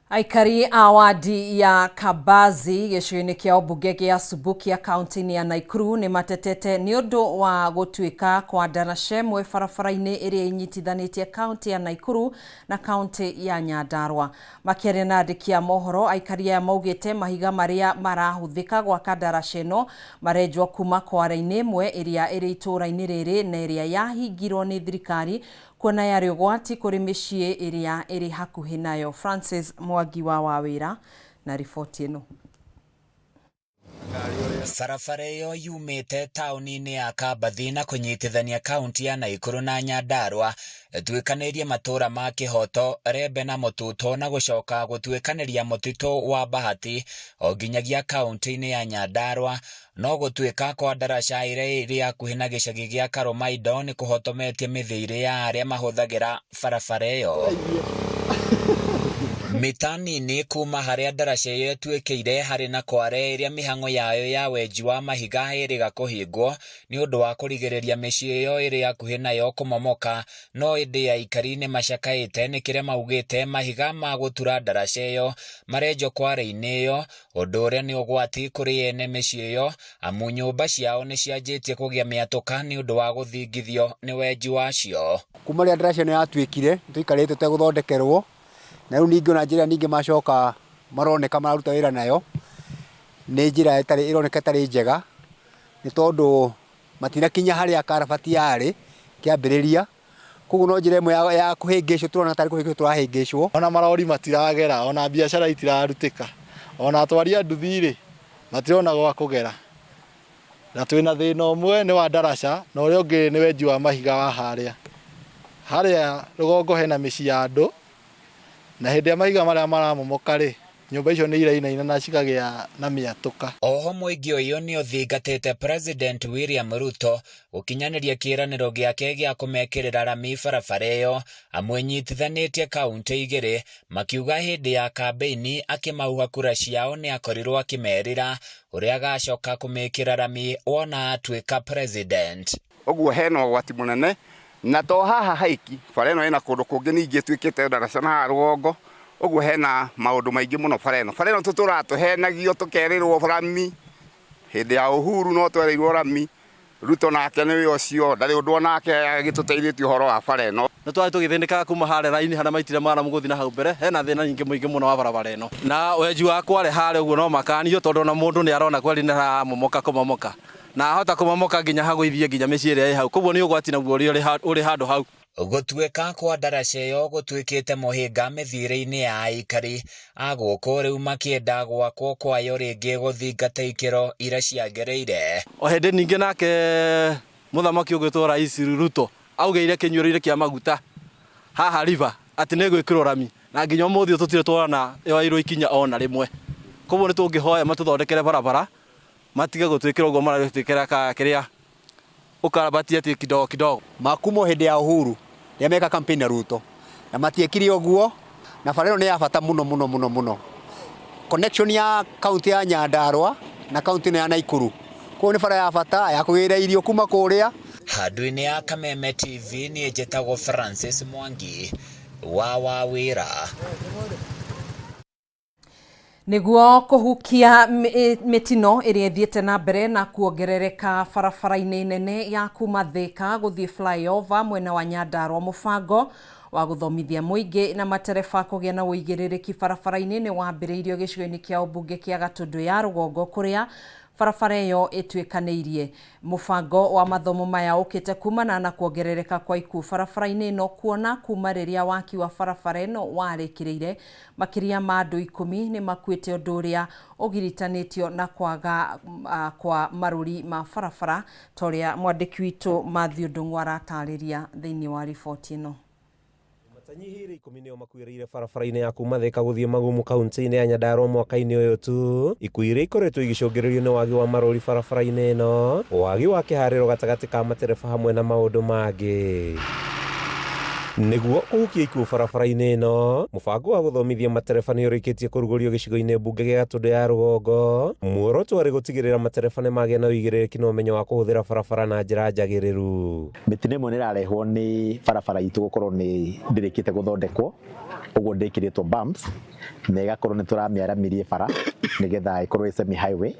Aikari a wadi ya Kabazi gĩcigo-inĩ kĩa ũmbunge gĩa Subukia kaunti-inĩ ya Nakuru nĩ matetete nĩ ũndũ wa gũtuĩka kwa ndaraca ĩmwe barabara-inĩ ĩrĩa ĩnyitithanĩtie kaunti ya Nakuru na kaunti ya Nyandarua. Makĩaria na andĩki a mohoro, aikari aya maugĩte mahiga marĩa marahũthĩka gwaka ndaraca ĩno marenjwo kuma kware-inĩ ĩmwe ĩrĩa ĩrĩ itũũra-inĩ rĩrĩ na ĩrĩa yahingirwo nĩ thirikari kuona yarĩ ũgwati kũrĩ mĩciĩ ĩrĩa ĩrĩ hakuhĩ nayo. Francis Mwangi wa Wawĩra na riboti ĩno. Barabara ĩyo yumĩte taũni-inĩ ya Kambathi na kũnyitithania kaunti ya Nakuru na Nyandarua ĩtuĩkanĩirie matũũra ma Kĩhoto, Rembe na Mũtuto na gũcoka gũtuĩkanĩria mũtitũ wa Bahati o nginyagia kaunti-inĩ ya Nyandarua. No gũtuĩka kwa ndaraca ĩrĩa ĩrĩ hakuhĩ na gĩcagi gĩa Karũmaindo nĩ kũhotometie mĩthiĩre ya arĩa mahũthagĩra barabara ĩyo. Mita nini kuma harĩa ndaraca ĩyo ĩtuĩkĩire harĩ na kware ĩrĩa mĩhang'o yayo ya wenji wa mahiga ĩrĩga kũhingwo nĩ ũndũ wa kũrigĩrĩria mĩciĩ ĩyo ĩrĩ hakuhĩ nayo kũmomoka, no ĩndĩ aikari nĩ macakaĩte nĩ kĩrĩa maugĩte mahiga ma gũtura ndaraca ĩyo marenjwo kware-inĩ ĩyo, ũndũ ũrĩa nĩ ũgwati kũrĩ ene mĩciĩ ĩyo amu nyũmba ciao nĩ cianjĩtie kũgĩa mĩatũka nĩ ũndũ wa gũthingithio nĩ wenji wacio. Kuma rĩrĩa ndaraca ĩno yatuĩkire tũikarĩte tũtegũthondekerwo, na rĩu ningĩ ona njĩra ningĩ macoka maroneka mararuta wĩra nayo nĩ njĩra ĩtarĩ ĩroneka ĩtarĩ njega, nĩ tondũ matinakinya harĩa karabati yarĩ kĩambĩrĩria, koguo no njĩra ĩmwe ya kũhĩngĩcwo tũrona tarĩ kũhĩngĩcwo tũrahĩngĩcwo. Ona marori matiragera, ona biacara itirarutĩka, ona atwari a nduthi rĩ matirona gwa kũgera, na twĩna thĩna ũmwe nĩ wa ndaraca na ũrĩa ũngĩ nĩ wenji wa mahiga wa harĩa harĩa rũgongo hena mĩciĩ ya andũ, na hĩndĩ ĩrĩa mahiga marĩa maramomoka rĩ, nyũmba icio nĩ irainaina na cikagĩa na mĩatũka. Oho mũingĩ ũyũ nĩ ũthingatĩte President William Ruto gũkinyanĩria kĩĩranĩro gĩake gĩa kũmekĩrĩra rami barabara ĩyo, amu ĩnyitithanĩtie kauntĩ igĩrĩ, makiuga hĩndĩ ya kambĩini akĩmauha kura ciao nĩ akorirwo akĩmerĩra ũrĩa agacoka kũmĩkĩra rami wona atuĩka president. Ũguo hena ũgwati mũnene, na to haha haiki, bara ĩno ĩna kũndũ kũngĩ ningĩ ĩtuĩkĩte ndaraca na haha rũgongo, ũguo hena maũndũ maingĩ mũno bara ĩno. Bara ĩno tũtũraga tũhenagio tũkerĩrwo rami, hĩndĩ ya Uhuru no twerĩirwo rami, Ruto nake nĩwe ũcio, ndarĩ ũndũ onake agĩtũteithĩtie ũhoro wa bara ĩno. Nĩ twarĩ tũgĩthĩnĩkaga kuma harĩa raini harĩa maitire maramu gũthiĩ na hau mbere, hena thĩna nyingĩ mũingĩ mũno wa barabara ĩno. Na wenji wa kware harĩa ũguo no makanio tondũ ona mũndũ nĩ arona kweri nĩ haramomoka kũmomoka, na ahota kũmomoka nginya hagũithie nginya mĩciĩ ĩrĩa ĩ hau, koguo nĩ ũgwati naguo ũrĩa ũrĩ handũ hau. Gũtuĩka kwa ndaraca ĩyo gũtuĩkĩte mũhĩnga mĩthiĩre-inĩ ya aikari a gũkũ rĩu makĩenda gwakwo kwayo rĩngĩ gũthingata ikĩro iria ciagĩrĩire. O hĩndĩ ningĩ nake mũthamaki ũgwĩtwo Rais Ruto augĩire kĩnyuĩro-inĩ kĩa maguta haha River atĩ nĩ gwĩkĩrwo rami, na nginya ũmũthĩ ũyũ tũtirĩ tuona yoeirwo ikinya ona rĩmwe. Koguo nĩ tũngĩhoya matũthondekere barabara matige gũtwĩkĩra ũguo maratwĩkĩra kĩrĩa ũkarabati atĩ kidogo kidogo. Makumo hĩndĩ ya Uhuru rĩrĩa meka campaign na Ruto, na matiekire ũguo, na bara ĩno nĩ ya bata mũno mũno mũno mũno. Connection ya kaunti ya Nyandarua na kaunti ĩno ya Nakuru, koguo nĩ bara ya bata ya kũgĩra irio kuma kũrĩa. Handũ-inĩ ya Kameme TV niĩ njĩtagwo Francis Mwangi wa Wawĩra. Nĩguo kũhukia mĩtino ĩrĩa ĩthiĩte na mbere na kuongerereka barabara-inĩ nene ya kuma Thika gũthiĩ flyover mwena wa Nyandarua, mũbango wa gũthomithia mũingĩ na matereba kũgĩa na ũigĩrĩrĩki barabara-inĩ nĩ wambĩrĩirio gĩcigo-inĩ kĩa ũmbunge kĩa Gatũndũ ya rũgongo kũrĩa barabara ĩyo ĩtuĩkanĩirie. Mũbango wa mathomo maya ũkĩte kumana na kuongerereka kwa ikuũ barabara-inĩ ĩno, kuona kuma rĩrĩa waki wa barabara ĩno warĩkĩrĩire makĩria ma andũ 10 nĩ makuĩte, ũndũ ũrĩa ũgiritanĩtio na kwaga kwa marũri ma barabara ta ũrĩa mwandĩki witũ Matthew Ndung'u aratarĩria thĩinĩ wa riboti ĩno. Matanyihĩire 10 nĩo makuĩrĩire barabara-inĩ ya kuma Thika gũthiĩ Magumu kaunti-inĩ ya Nyandarua mwaka-inĩ ũyũ tu. Ikuũ iria ikoretwo igĩcũngĩrĩrio nĩ wagi wa marũri barabara-inĩ ĩno, wagi wa kĩharĩro gatagatĩ ka matereba hamwe na maũndũ mangĩ. Nĩguo kũhukia ikuũ barabara-inĩ ĩno, mũbango wa gũthomithia matereba nĩ ũrĩkĩtie kũrugũrio gĩcigo-inĩ mbunge gĩa Gatũndũ ya rũgongo. Muoroto warĩ gũtigĩrĩra matereba nĩ magĩa na ũigĩrĩrĩki na ũmenyo wa kũhũthĩra barabara na njĩra njagĩrĩru. Mĩtino ĩmwe nĩ ĩrarehwo nĩ barabara itũ gũkorwo nĩ ndĩrĩkĩte gũthondekwo, ũguo ndĩkĩrĩtwo bumps, na ĩgakorwo nĩ tũramĩaramirie bara nĩgetha ĩkorwo ĩ semi highway.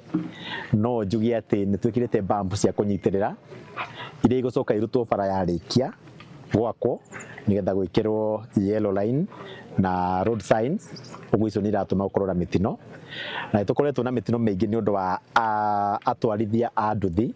No njuge atĩ nĩ twĩkĩrĩte bump cia kũnyitĩrĩra iria igũcoka irutwo bara yarĩkia gwakwo nĩgetha gwĩkĩrwo yellow line na road signs, ũguo icio nĩ iratũma gũkorwo na mĩtino. Na nĩ tũkoretwo na mĩtino mĩingĩ nĩ ũndũ wa atwarithia a nduthi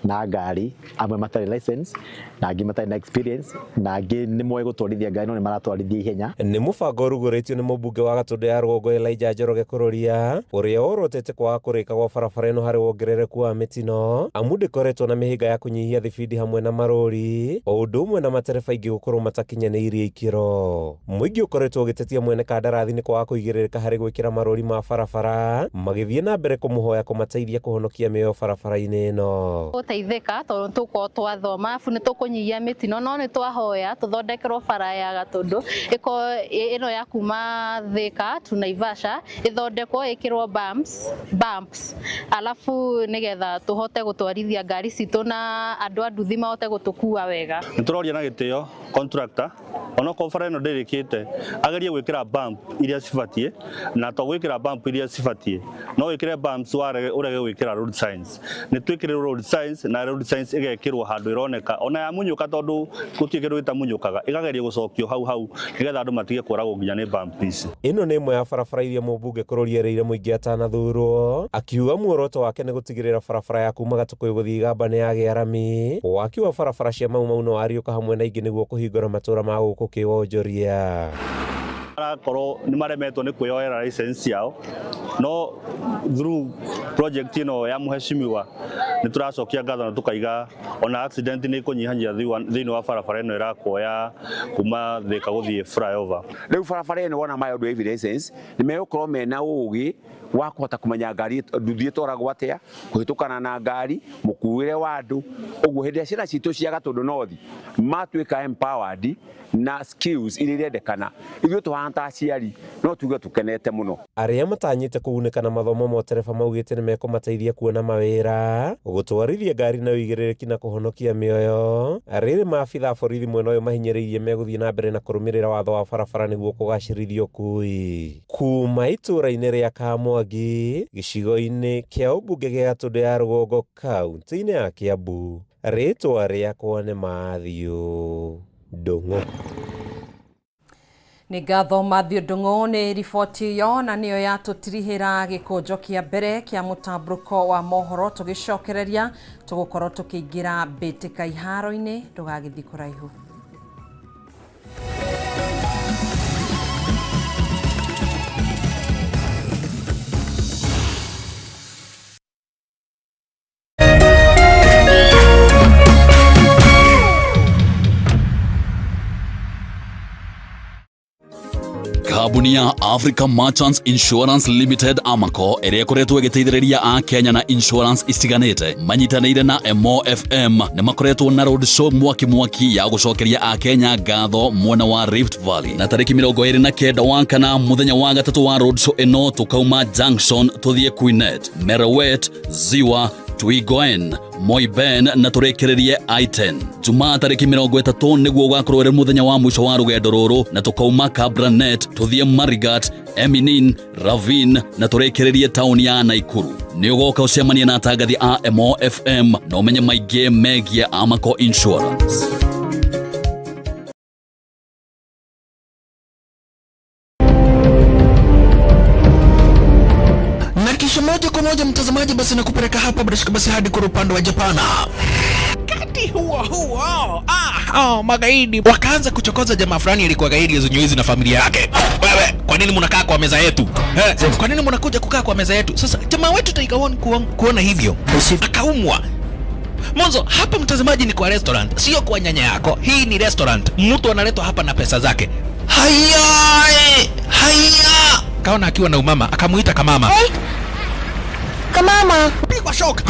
na ngari, amwe matarĩ license na angĩ matarĩ na experience na angĩ nĩ moĩ gũtwarithia ngari no nĩ maratwarithia ihenya. Nĩ mũbango ũrugũrĩtio nĩ mũmbunge wa Gatũndũ ya rũgongo Elijah Njoroge Kururia, ũrĩa worotete kwaga kũrĩka gwa barabara ĩno harĩ wongerereku wa mĩtino, amu ndĩkoretwo na mĩhĩnga ya kũnyihia thibindi hamwe na marũri, o ũndũ ũmwe na matereba aingĩ gũkorwo matakinyanĩirie ikĩro. Mũingĩ ũkoretwo ũkoretwo ũgĩtetia mwene kandarathi nĩ kwaga kũigĩrĩrĩka harĩ gwĩkĩra marũri ma barabara, magĩthiĩ na mbere kũmũhoya kũmateithia kũhonokia mĩoyo barabara-inĩ ĩno. Gũteithĩka tondũ nĩ tũgũkorwo twathoma arabu nĩ tũkũnyihia mĩtino no nĩ twahoya tũthondekerwo bara ya Gatũndũ ĩkorwo ĩno ya kuma Thika to Naivasha ĩthondekwo ĩkĩrwo bumps, bumps alafu nĩgetha tũhote gũtwarithia ngari citũ na andũ a nduthi mahote gũtũkua wega. Nĩ tũroria na gĩtĩo contractor onokorwo bara ĩno ndĩrĩkĩte agerie gwĩkĩra bump iria cibatiĩ, na to gwĩkĩra bump iria cibatiĩ, no wĩkĩre bumps warege ũrege gwĩkĩra road signs. Nĩ twĩkĩrĩrwo road signs na road signs ĩgekĩrwo handũ ĩroneka ona yamunyũka, tondũ gũtirĩ kĩndũ gĩtamunyũkaga, ĩkagerio gũcokio hau hau nĩgetha andũ matige kũragwo nginya nĩ bump ici. Ĩno nĩ ĩmwe ya barabara iria mũmbunge Kũrũri erĩire mũingĩ atanathurwo, akiuga muoroto wake nĩ gũtigĩrĩra barabara ya kuma Gatũkũyũ gũthiĩ Igamba nĩ yagĩa rami. Waki wa barabara cia Mau Mau nĩ wariũka hamwe na ingĩ nĩguo kũhingũra matũra ma gũkũ kĩwonjoria. Marakorwo nĩ maremetwo nĩ kwĩyoera license ciao, no through project ĩno ya mheshimiwa nĩ tũracokia ngatho na tũkaiga ona accident nĩ ikũnyihanyihia thĩinĩ wa barabara ĩno ĩrakwo ya kuma Thika gũthiĩ flyover. Rĩu barabara ĩno wona mayo driving license nĩ megũkorwo mena ũgĩ wa kũhota kũmenya ngari nduthi ĩtwaragwo atĩa, kũhĩtũkana na ngari, mũkuĩre wa andũ. Ũguo hĩndĩ ĩrĩa ciana citũ cia Gatũndũ North matuĩka empowered na skills iria irendekana, ithuĩ tũhana ta aciari no tuge tũkenete mũno. Arĩa matanyĩte kũgunĩka na mathomo ma ũtereba maugĩte nĩ mekũmateithia kuona mawĩra, gũtwarithia ngari na ũigĩrĩrĩki na kũhonokia mĩoyo. Rĩrĩ maabitha a borithi mwena ũyũ mahinyĩrĩirie megũthiĩ na mbere na kũrũmĩrĩra watho wa barabara nĩguo kũgacĩrithia ũkui. Kuma itũra-inĩ rĩa Kamwangi, gĩcigo-inĩ kĩa ũmbunge gĩa Gatũndũ ya Rũgongo kauntĩ-inĩ ya Kiambu, rĩtwa rĩakwa nĩ Matthew Ndung'u. Nĩ ngatho Matthew Ndung'u nĩ riboti ĩyo, na nĩyo yatũtirihĩra gĩkũnjo kĩa mbere kĩa mũtambũrũko wa mohoro. Tũgĩcokereria tũgũkorwo tũkĩingĩra mbĩtĩka iharo-inĩ, ndũgagĩthiĩ kũraihu. Kambuni ya Africa Merchants Insurance Limited Amaco ĩrĩa ĩkoretwo ĩgĩteithĩrĩria a Kenya na insurance itiganĩte manyitanĩire na Emo FM nĩ makoretwo na road show mwaki mwaki ya gũcokeria a Kenya ngatho mwena wa Rift Valley, na tarĩki 29 wa kana mũthenya wa gatatũ wa road show ĩno tũkauma Junction tũthiĩ Quinet, Merowet, Ziwa, Twigoen, Moiben na tũrĩkĩrĩrie Iten. Jumaa tarĩki 30 nĩguo ũgakorwo ũrĩ mũthenya wa mũico wa rũgendo rũrũ, na tũkauma Kabranet tũthiĩ Marigat, Eminin, Ravin na tũrĩkĩrĩrie taũni ya Naikuru. Nĩ ũgoka ũcemanie na atangathi a Emo FM na ũmenye maingĩ megiĩ Amaco Insurance. Na kisha moja kwa moja mtazamaji, basi nakupeleka hapa bila shaka basi hadi kwa upande wa Japana. Wakati huo huo, magaidi wakaanza kuchokoza jamaa fulani alikuwa gaidi Zunyuizi na familia yake. Wewe, kwa nini mnakaa kwa meza yetu? Kwa nini mnakuja kukaa kwa meza yetu? Sasa jamaa wetu Tiger One kuona hivyo akaumwa. Mwanzo hapa mtazamaji ni kwa restaurant, sio kwa nyanya yako. Hii ni restaurant, mtu analetwa hapa na pesa zake. Haya, haya. Kaona akiwa na umama, akamuita kamama. Hey. Kamama. Pigwa shock.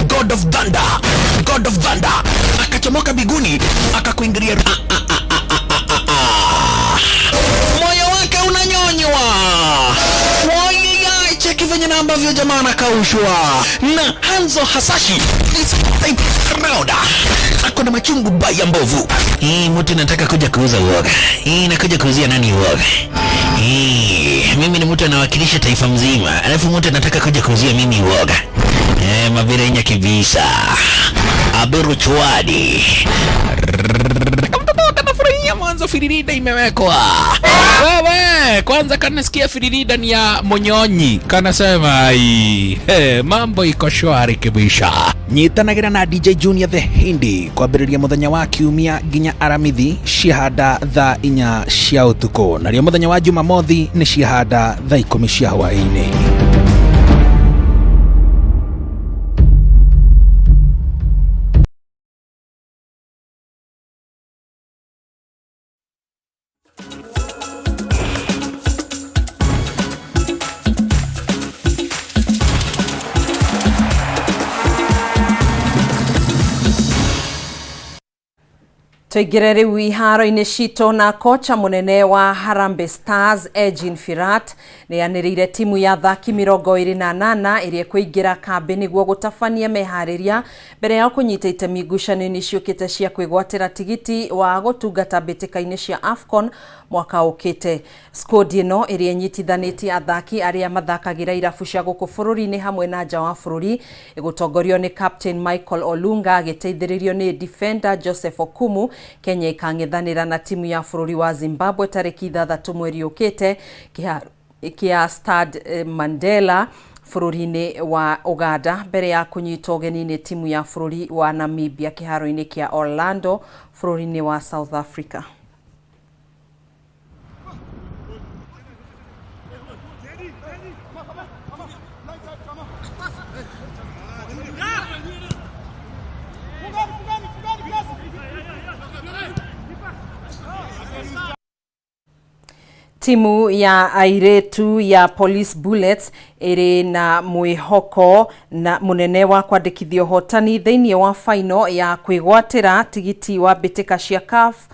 God of Thunder, God of Thunder akachomoka biguni akakuingilia. Moyo wake unanyonywa. Wai, cheki venye na ambavyo jamaa anakaushwa na Hanzo Hasashi this type round. Ako na machungu baya mbovu. Hii mtu nataka kuja kuuza uoga. Hii nakuja kuuzia nani uoga? Hii mimi ni mtu anawakilisha taifa mzima, alafu mtu anataka kuja kuuzia mimi uoga. Mabirenya kibisa. Aberu chwadi. Kamtoto kanafurahia mwanzo firirida imewekwa. Wewe, kwanza kanasikia firirida ni ya Monyonyi. Kanasema ai, hey, mambo iko shwari kibisha. Nyitanagira na DJ Junior the Hindi kwambĩrĩria mũthenya wa kiumia nginya Aramithi ciahanda thaa 4 cia ũtukũ, narĩo mũthenya wa Jumamothi nĩ ciahanda thaa 10 cia hwaĩ-inĩ. Tũingĩre rĩu iharo-inĩ citũ na kocha mũnene wa Harambee Stars Edgin Firat nĩanĩrĩire timu ya athaki 28 ĩrĩa ĩkũingĩra kambĩ nĩguo gũtabania meharĩria mbere yao kũnyita itemi ngucanio-inĩ ciũkĩte cia kwĩgwatĩra tigiti wa gũtungata mbĩtĩka-inĩ cia AFCON mwaka ũkĩte. Skodi ĩno ĩrĩa ĩnyitithanĩtie athaki arĩa mathakagĩra irabu cia gũkũ bũrũri-inĩ hamwe na nja wa bũrũri ĩgũtongorio nĩ captain Michael Olunga agĩteithĩrĩrio nĩ defender Joseph Okumu. Kenya ĩkang'ethanĩra na timu ya bũrũri wa Zimbabwe tarĩki 6 mweri ũkĩte kĩharo kĩa Stade Mandela bũrũri-inĩ wa Uganda mbere ya kũnyitwo ũgeni nĩ timu ya bũrũri wa Namibia kĩharo-inĩ kĩa Orlando bũrũri-inĩ wa South Africa. Timu ya airĩtu ya Police Bullets ĩrĩ na mwĩhoko na mũnene wa kwandĩkithia ũhotani thĩinĩ wa faino ya kwĩgwatĩra tigiti wa mbĩtĩka cia CAF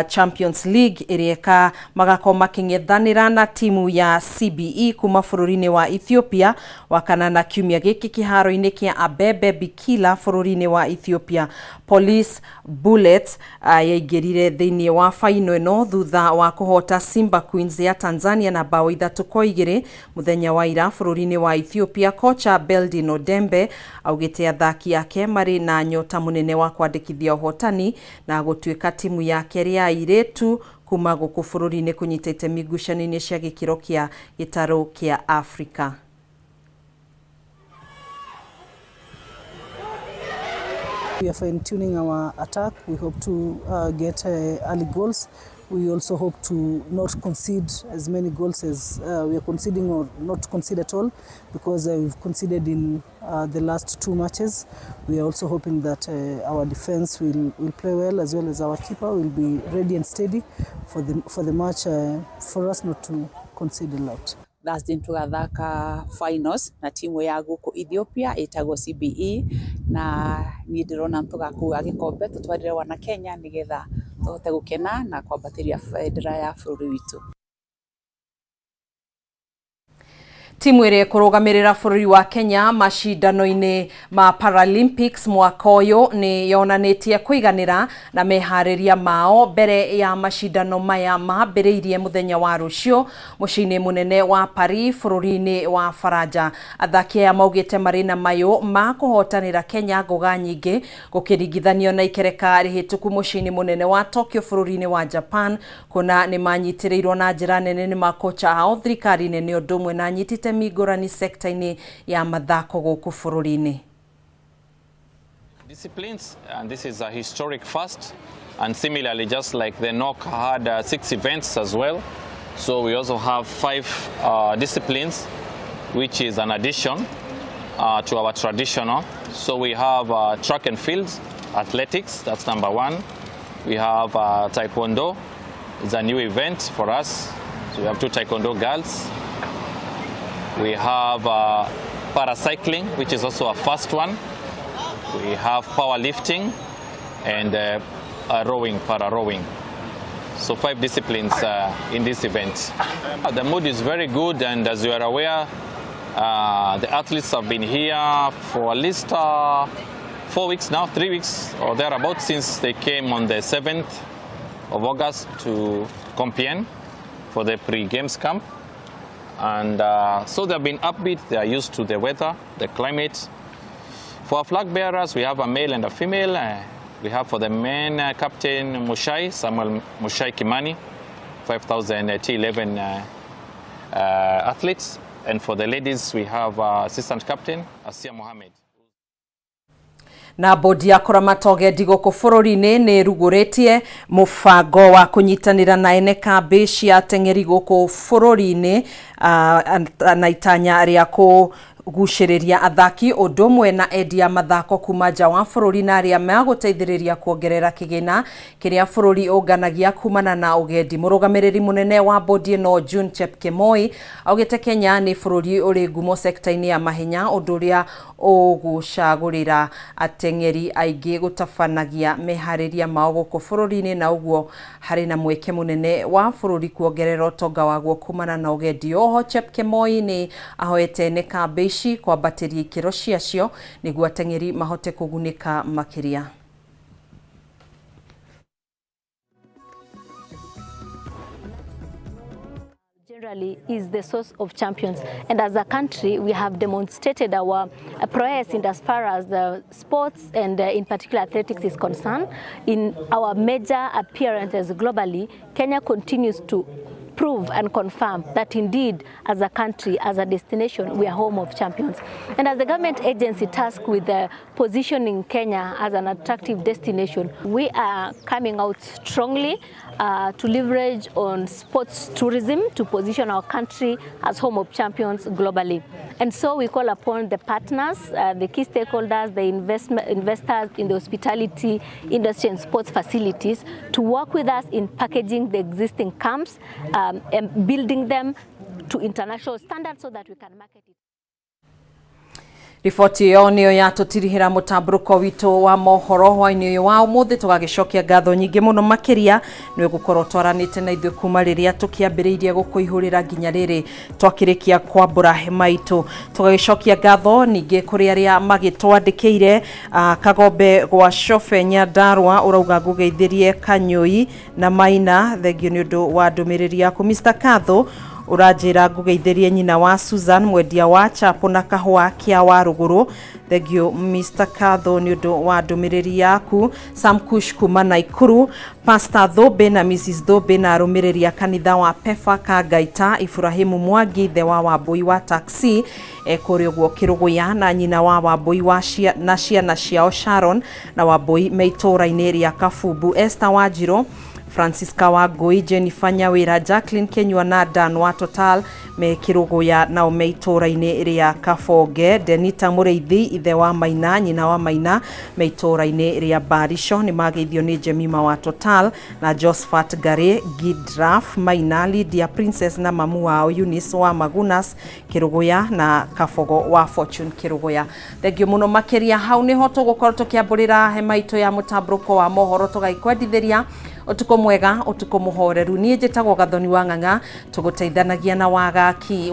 Champions League ĩrĩa ĩka magakorwo makĩng'ethanĩra na timu ya CBE kuma bũrũri-inĩ wa Ethiopia wakanana kiumia gĩkĩ kĩharo-inĩ kĩa Abebe Bikila bũrũri-inĩ wa Ethiopia. Police Bullets yaingĩrire thĩinĩ wa faino ĩno thutha wa kũhota Simba Queens ya Tanzania na bao 3-2 mũthenya wa ira bũrũri-inĩ wa Ethiopia. Kocha Beldin Odembe augĩte athaki ake marĩ na nyota mũnene wa kwandĩkithia ũhotani na gũtuĩka timu ya kerĩ ya airĩtu kuma gũkũ bũrũri-inĩ kũnyita itemi ngucanio-inĩ cia gĩkĩro kĩa gĩtarũ kĩa Afrika. We are fine-tuning our attack. We hope to get early goals. We also hope to not concede as many goals as we are conceding, or not concede at all, because we've conceded in the last 2 matches. We are also hoping that our defense will play well, as well as our keeper will be ready and steady for the match, for us not to concede a lot. Thursday tugathaka finals na timu ya guku Ethiopia itagwo CBE, na ni ndirona tugakua gikombe tutwarire wana Kenya nigetha tuhote gukena na kwambatiria bendera ya bũrũri witũ. Timu ĩrĩa ĩkũrũgamĩrĩra bũrũri wa Kenya macindano-inĩ ma Paralympics mwaka ũyũ nĩ yonanĩtie kũiganĩra na meharĩria mao mbere ya macindano maya mambĩrĩirie mũthenya wa rũciũ mũciĩ-inĩ mũnene wa Paris bũrũri-inĩ wa Faranja. Athaki aya maugĩte marĩ na mayũ ma kũhotanĩra Kenya ngoga nyingĩ gũkĩringithanio na ikereka rĩhĩtũku mũciĩ-inĩ mũnene wa Tokyo bũrũri-inĩ wa Japan, kuona nĩ manyitĩrĩirwo na njĩra nene nĩ makocha ao thirikari nene ũndũ ũmwe na anyitĩte migurani sekta-inĩ ya mathako gũkũ bũrũri-inĩ. Disciplines, and this is a historic first, and similarly just like the NOC had 6 events as well, so we also have 5 disciplines, which is an addition to our traditional. So we have track and field, athletics, that's number 1. We have taekwondo, it's a new event for us, so we have 2 taekwondo girls. We have paracycling, which is also a first one. We have powerlifting and rowing, para-rowing. So 5 disciplines in this event. The mood is very good, and as you are aware, the athletes have been here for at least 4 weeks now, 3 weeks or thereabouts, since they came on the 7th of August to Compiègne for the pre-games camp. And so they've been upbeat, they are used to the weather, the climate. For our flag bearers, we have a male and a female. We have for the men, Captain Mushai, Samuel Mushai Kimani, 5,000 T11 athletes. And for the ladies, we have Assistant Captain Asia Mohammed. Na bodi ya kũramata ũgendi gũkũ bũrũri-inĩ nĩ ĩrugũrĩtie mũbango wa kũnyitanĩra na ene kambĩ cia ateng'eri gũkũ bũrũri-inĩ na itanya rĩa Gucĩrĩria athaki ũndũ ũmwe na endia mathako kuma nja wa bũrũri na arĩa magũteithĩrĩria kuongerera kĩgĩna kĩrĩa bũrũri ũnganagia kumana na ũgendi. Mũrũgamĩrĩri mũnene wa bodi ĩno June Chepkemoi augĩte Kenya nĩ bũrũri ũrĩ ngumo sekta-inĩ ya mahenya, ũndũ ũrĩa ũgũcagũrĩra ateng'eri aingĩ gũtabanagia meharĩria mao gũkũ bũrũri-inĩ, na ũguo harĩ na mweke mũnene wa bũrũri kuongerera ũtonga waguo kumana na ũgendi. Oho Chepkemoi nĩ ahoete ene kambĩ ici kwambatĩria ikĩro ciacio nĩguo ateng'eri mahote kũgunĩka makĩria. Generally is the source of champions, and as a country we have demonstrated our prowess in as far as the sports and in particular athletics is concerned. In our major appearances globally, Kenya continues to prove and confirm that indeed as a country, as a destination, we are home of champions. And as the government agency tasked with positioning Kenya as an attractive destination, we are coming out strongly to leverage on sports tourism to position our country as home of champions globally. And so we call upon the partners, the key stakeholders, the investors in the hospitality industry and sports facilities to work with us in packaging the existing camps and building them to international standards so that we can market it. Riboti ĩyo nĩyo yatũtirihĩra mũtambũrũko witũ wa mohoro hwainĩ ũyũ wa ũmũthĩ. Tũgagĩcokia ngatho nyingĩ mũno makĩria nĩ gũkorwo twaranĩte na ithuĩ kuma rĩrĩa tũkĩambĩrĩirie gũkũihũrĩra nginya rĩrĩ twakĩrĩkia kwambũra hema itũ. Tũgagĩcokia ngatho ningĩ kũrĩ arĩa magĩtwandĩkĩire. Kagombe gwa Cobe Nyandarua ũrauga ngũgeithĩrie Kanyũi na Maina, thengio nĩ ũndũ wa ndũmĩrĩri yaku. Mr Katho ũranjĩra ngũgeithĩrie nyina wa Susan, mwendia wa chapo na kahũa kĩa wa rũgũrũ, thengio Mr Katho nĩ ũndũ wa ndũmĩrĩri yaku. Sam Kush kuma Naikuru, Pastor Thũmbĩ na Mrs Thũmbĩ na arũmĩrĩri a kanitha wa Pefa Kangaita, Ibrahimu Mwangi ithe wa Wambui wa taxi kũrĩa ũguo Kĩrũgũya, na nyina wa Wambui wa na ciana ciao Sharon na Wambui me itũũra-inĩ rĩa Kabumbu, Esther Wanjirũ, Francisca Wangui, Jennifer Nyawira, Jacqueline Kenyua na Dan wa Total me Kĩrũgũya, nao me itũũra-inĩ rĩa Kabonge, Denita Mũrĩithi ithe wa Maina, nyina wa Maina me itũũra-inĩ rĩa Barico, nĩ mageithio nĩ Jemima wa Total na Josephat Ngari, Gidraf Maina, Lydia Princess na mamu wao Eunice wa Magunas Kĩrũgũya na Kabogo wa Fortune Kĩrũgũya. Thengio mũno makĩria. Hau nĩho tũgũkorwo tũkĩambũrĩra hema itũ ya mũtambũrũko wa mohoro, tũgagĩkwendithĩria ũtukũ mwega, ũtukũ mũhoreru. Niĩ njĩtagwo Gathoni wa Ng'ang'a, tũgũteithanagia na Wagaki.